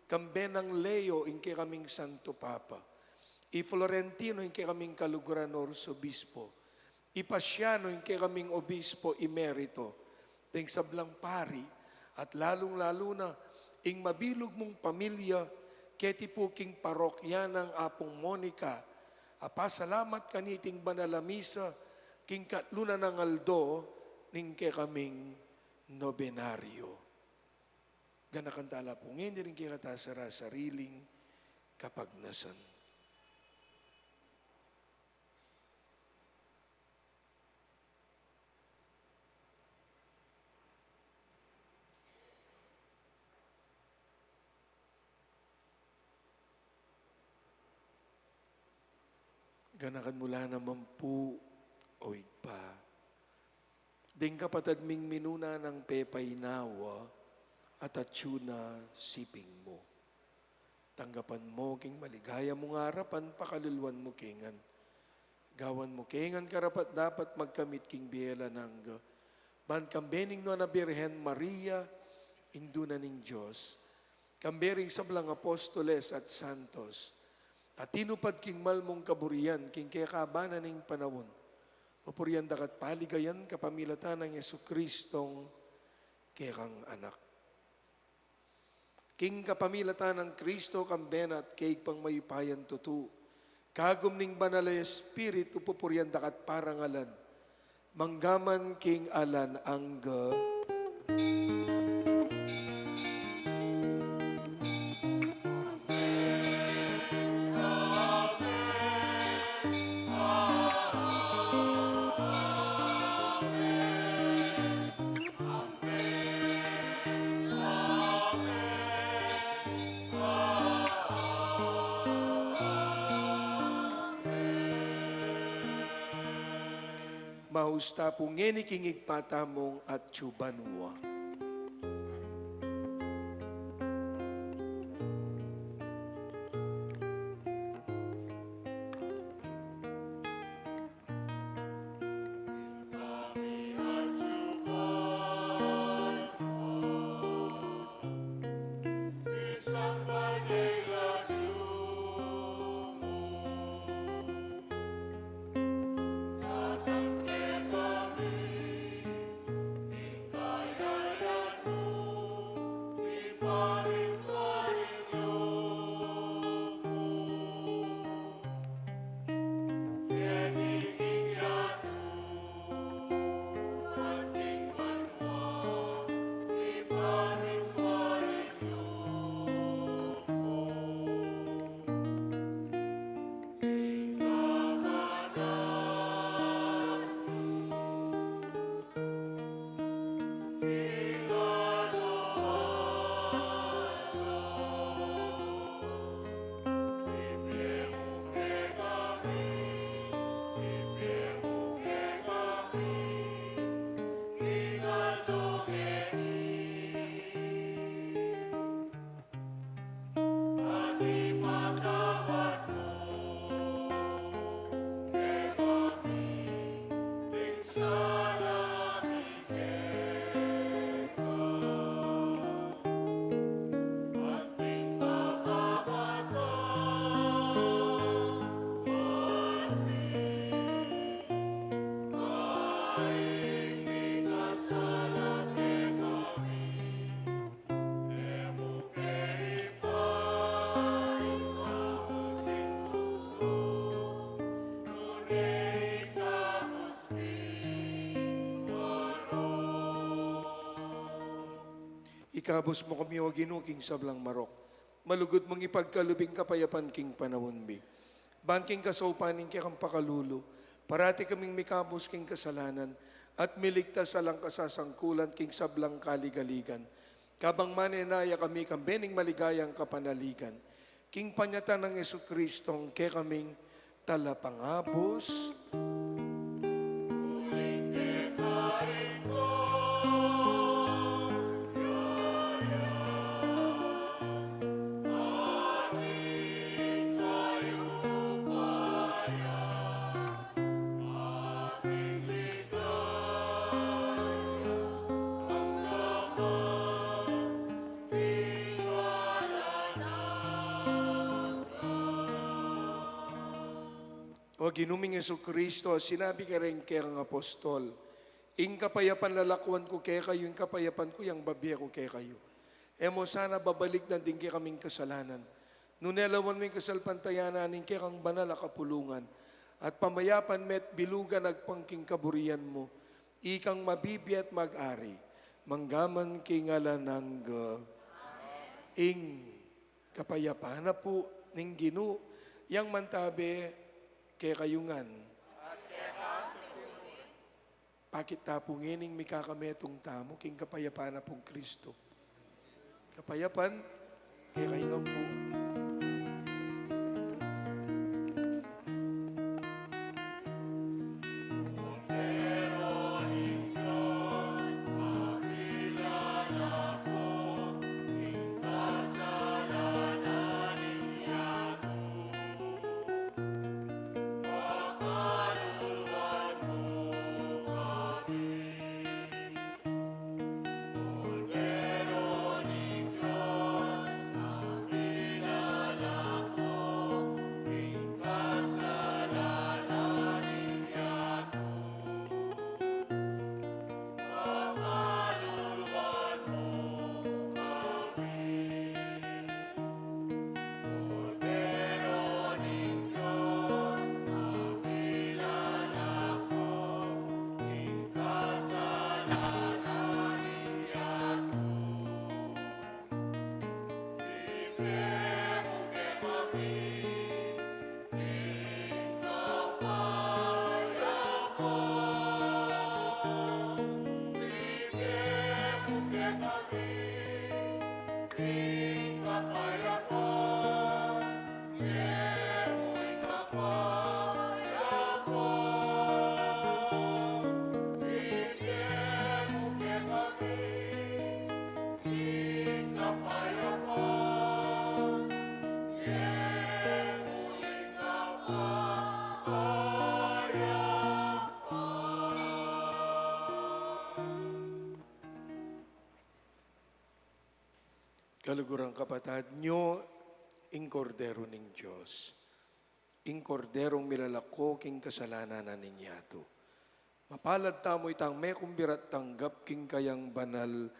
kambe nang Leo ing kekaming Santo Papa, i Florentino ing kekaming kaluguran Arsobispo, i Pasiano ing kekaming Obispo Emerito, ding sablang pari, at lalung-lalu na ing mabilug mung pamilya keti pu king parokya nang Apung Monica, a pasalamat kaniting banal a misa king katlu na nang aldo ning kekaming nobenaryo. Ganakan tala pu ngeni ring kekatang sara-sariling kapagnasan. Ganakan mu la naman pu, o Ibpa, ding kapatad ming minuna nang pepainawa at atyu na siping mu. Tanggapan mu king maligaya mung arapan, pakaluluan mu ke ngan. Gawan mu ke ngan karapat-dapat magkamit king bie alang angga, ban kambe ning Nuan a Birhen Maria, Indu na ning Dios, kambe ring sablang apostoles at santos a tinupad king mal mung kaburian king kekaban na ning panaun, pupurian da ka at paligayan kapamilatan nang Jesucristong kekang Anak. King kapamilatan nang Kristo, kambe na at kaya pang mayupayang tutu, kagum ning Banal a Espiritu, pupurian da ka at parangalan, mangga man king alang angga. Maus ta pu ngeni king Ibpa tamung atyu banua. Ikabus mu kami, O Ginu, king sablang marok. Malugud mung ipagkalub ing kapayapan king panaun mi. Ban king kasaupan ning kekang pakalulu, Parati kaming mikabus king kasalanan at miligtas alang kasasangkulan king sablang kaligaligan. Kabang manenaya kami kambe ning maligayang kapanaligan, king panyatang nang Jesucristong kekaming Talapangabus. O Ginu ming Jesucristo, a sinabi kareng kekang apostol, "Ing kapayapan lalakwan ku kekayu, ing kapayapan ku yang babie ku kekayu." E mu sana babalikdan ding kekaming kasalanan, nune lawan mu ing kasalpantayanan ning kekang banal a kapulungan, at pamayapan me't bilugan agpang king kaburian mu, ikang mabibie at mag-ari manggaman king alang angga. Ing kapayapan na pu ning Ginu yang mantabe kekayu ngan. Pakit ta pu ngening mikakametung tamu king kapayapan na pung Kristo. Kapayapan kekayu ngan pu. Kaluguran kapatad, nyo ing Kordero ning Dios, ing Korderong milalako king kasalanan na ning yatu. Mapalad tamu itang mekumbira at tanggap king kayang banal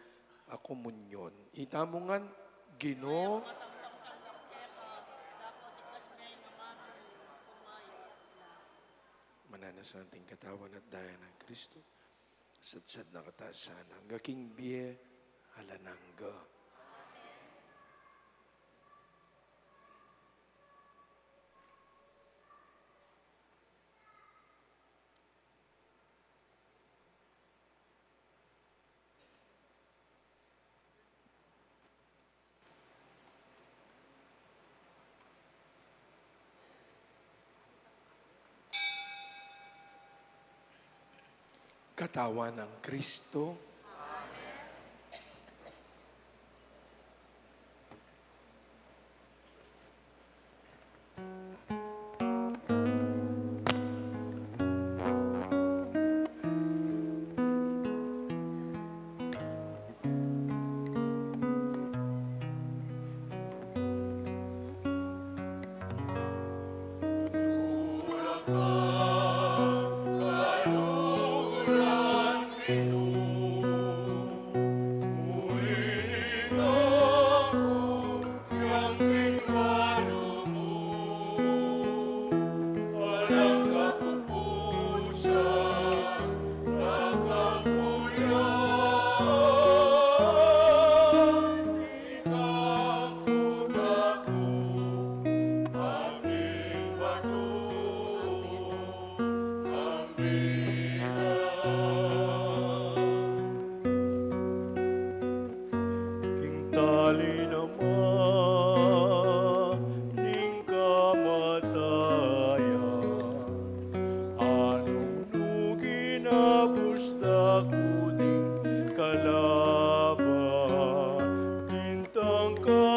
a komunyon. Itamu ngan, Ginu. Mananu sana ing katawan at daya nang Kristo. Sadsad na katamu sana angga king bie alang angga. Katawan nang Kristo. Aku ding kalaban, dintang ka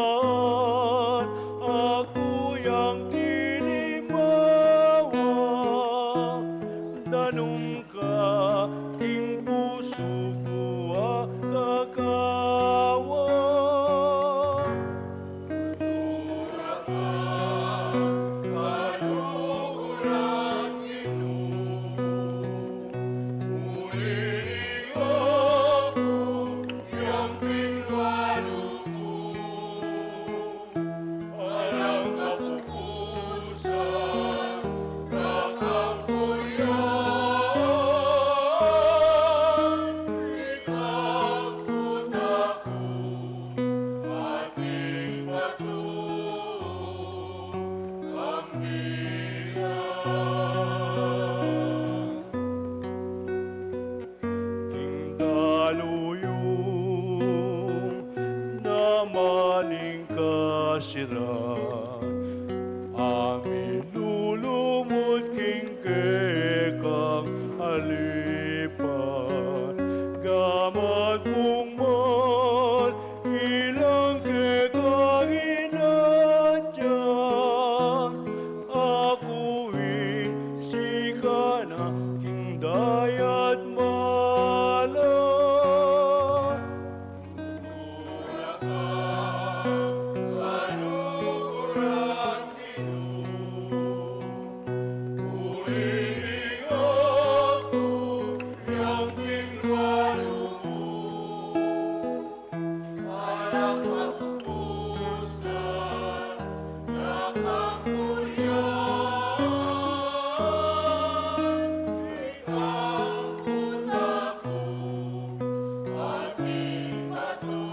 aku yang dinimawa, danum ka king pusu ku a kakawan. Tutukan ka, kaluguran Ginu, uli ning aku yang pinwalu mu. Alang kapupusan, kakampulian, ikang kutaku, ating batu, kambilan. King daluyung naman ing kasiran, amin lulumut king kekang alipan. Gamat mung mal ilang kekang inatyan, aku ing sikana king dayat malan. Tutukan ka, kaluguran Ginu, uli ning aku yang pinwalu mu. Alang kapupusan, kakampulian, ikang kutaku, ating batu,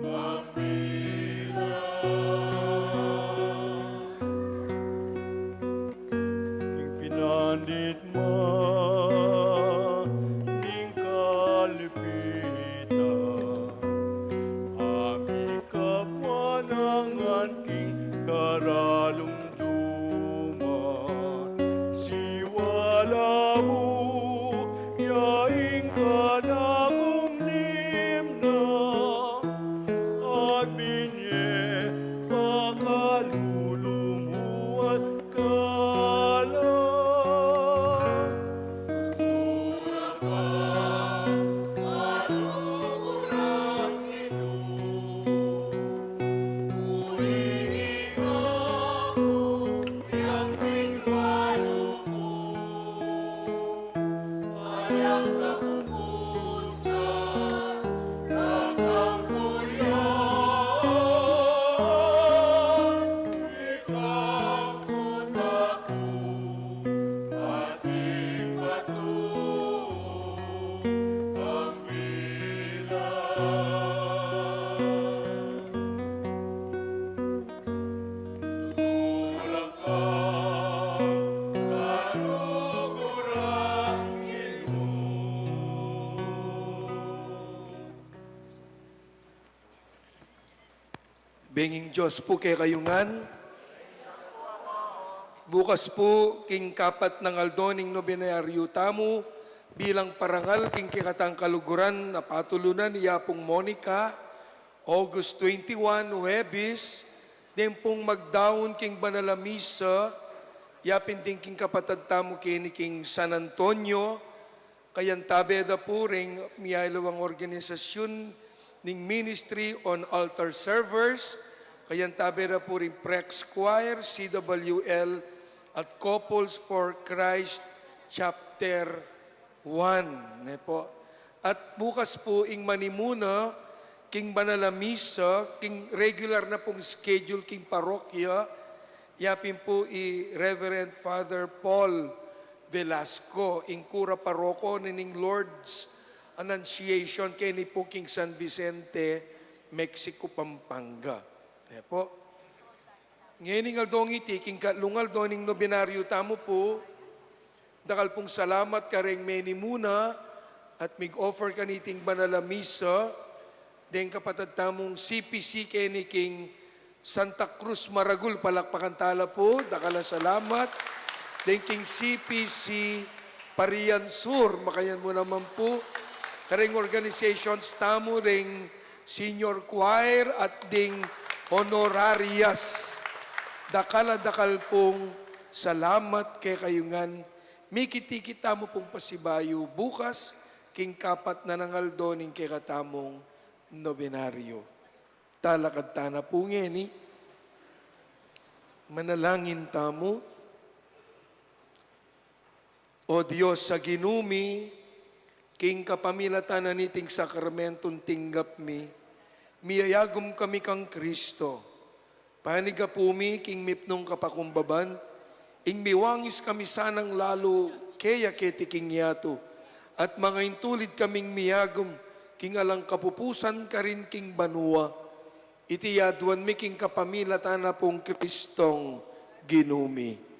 kambilan. Sing pinandit man ning kalipitan, ami kapwa ngan king karalumduman, siwala mu ya ing kanakung nimna, at binye pakalulu mu at kalan. Tutukan ka, kaluguran Ginu, uli ning aku yang pinwalu mu. Alang kapupusan, kakampulian, ikang kutaku, ating batu, kambilan. Tutukan ka, kaluguran Ginu. Benging Dios pu kekayu ngan. Bukas pu, king kapat nang aldo ning nobenaryu tamu, bilang parangal king kekatang kaluguran a patulunan i Apung Monica, August twenty-one, Huwebes, deng pung magdaun king banal a misa, yapin ding king kapatad tamu keni king San Antonio, kayantabe da pu ring miyaliwang organisasyun ning Ministry on Altar Servers, kayantabe da pu ring Prex Choir, C W L, at Couples for Christ Chapter One, ne po. At bukas pu ing manimuna king banal a misa, king regular na pung schedule king parokya, yapin pu i Reverend Father Paul Velasco, ing kura paroko ning Lord's Annunciation keni pu king San Vicente, Mexico, Pampanga. Ne po. Ngening aldong iti, king katlung aldo ning nobenaryu tamu pu, dakal pung salamat kareng menimuna at mig-offer kaniting banal a misa, deng kapatad tamung C P C keni king Santa Cruz Maragul, palakpakan tala pu, dakal a salamat, deng king C P C Parian Sur, makanyan mu naman pu. Kareng organizations tamu, reng senior choir at ding honorarias. Dakal a dakal pung salamat kekayu ngan. Mikit-ikit tamu pung pasibayu bukas, king kapat na nang aldo ning kekatamung nobenaryo. Talakad tana pu ngeni. Manalangin tamu. O Dios a Ginu mi, king kapamilatan na niting sakramentung tinggap mi, miyayagum kami kang Kristo. Paniga pu mi king mipnung kapakumbaban, ing miwangis kami sanang lalu keya keti king yatu, at mangaintulid kaming miyagum king alang kapupusan karin king banua. Iti aduan mi king kapamilatan na pung Kristong Ginu mi.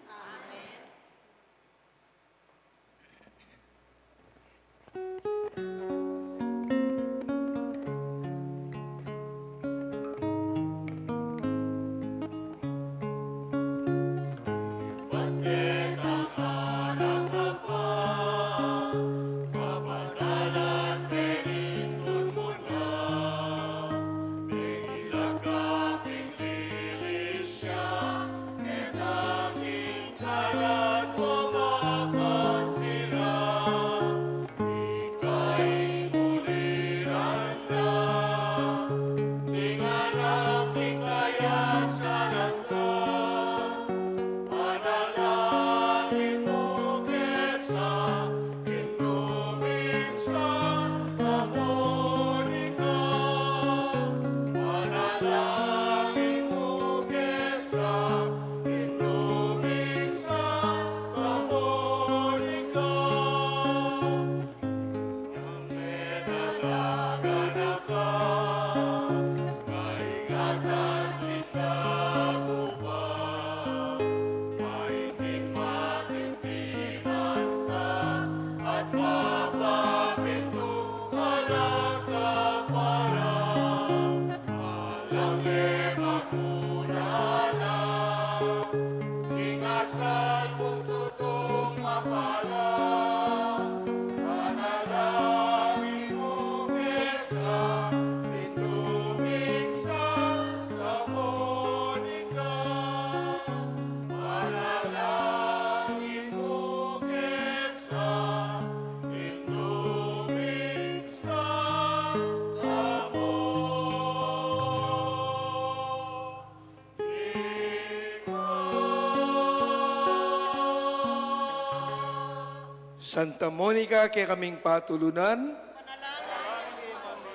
Santa Monica, kekaming patulunan.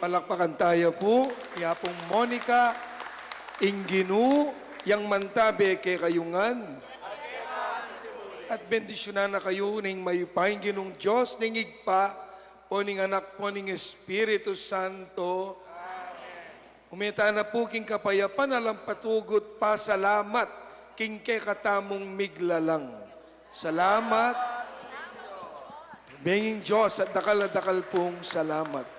Palakpakan taya pu, ya pung Monica, ing Ginu yang mantabe kekayu ngan. At bendisyunan na kayu ning mayupayang Ginung Dios, ning Ibpa, pu ning Anak, pu ning Espiritu Santo. Ume tana pu king kapayapan, alang patugut pasalamat king kekatamung miglalang. Salamat. Benging Dios at dakal a dakal pung salamat.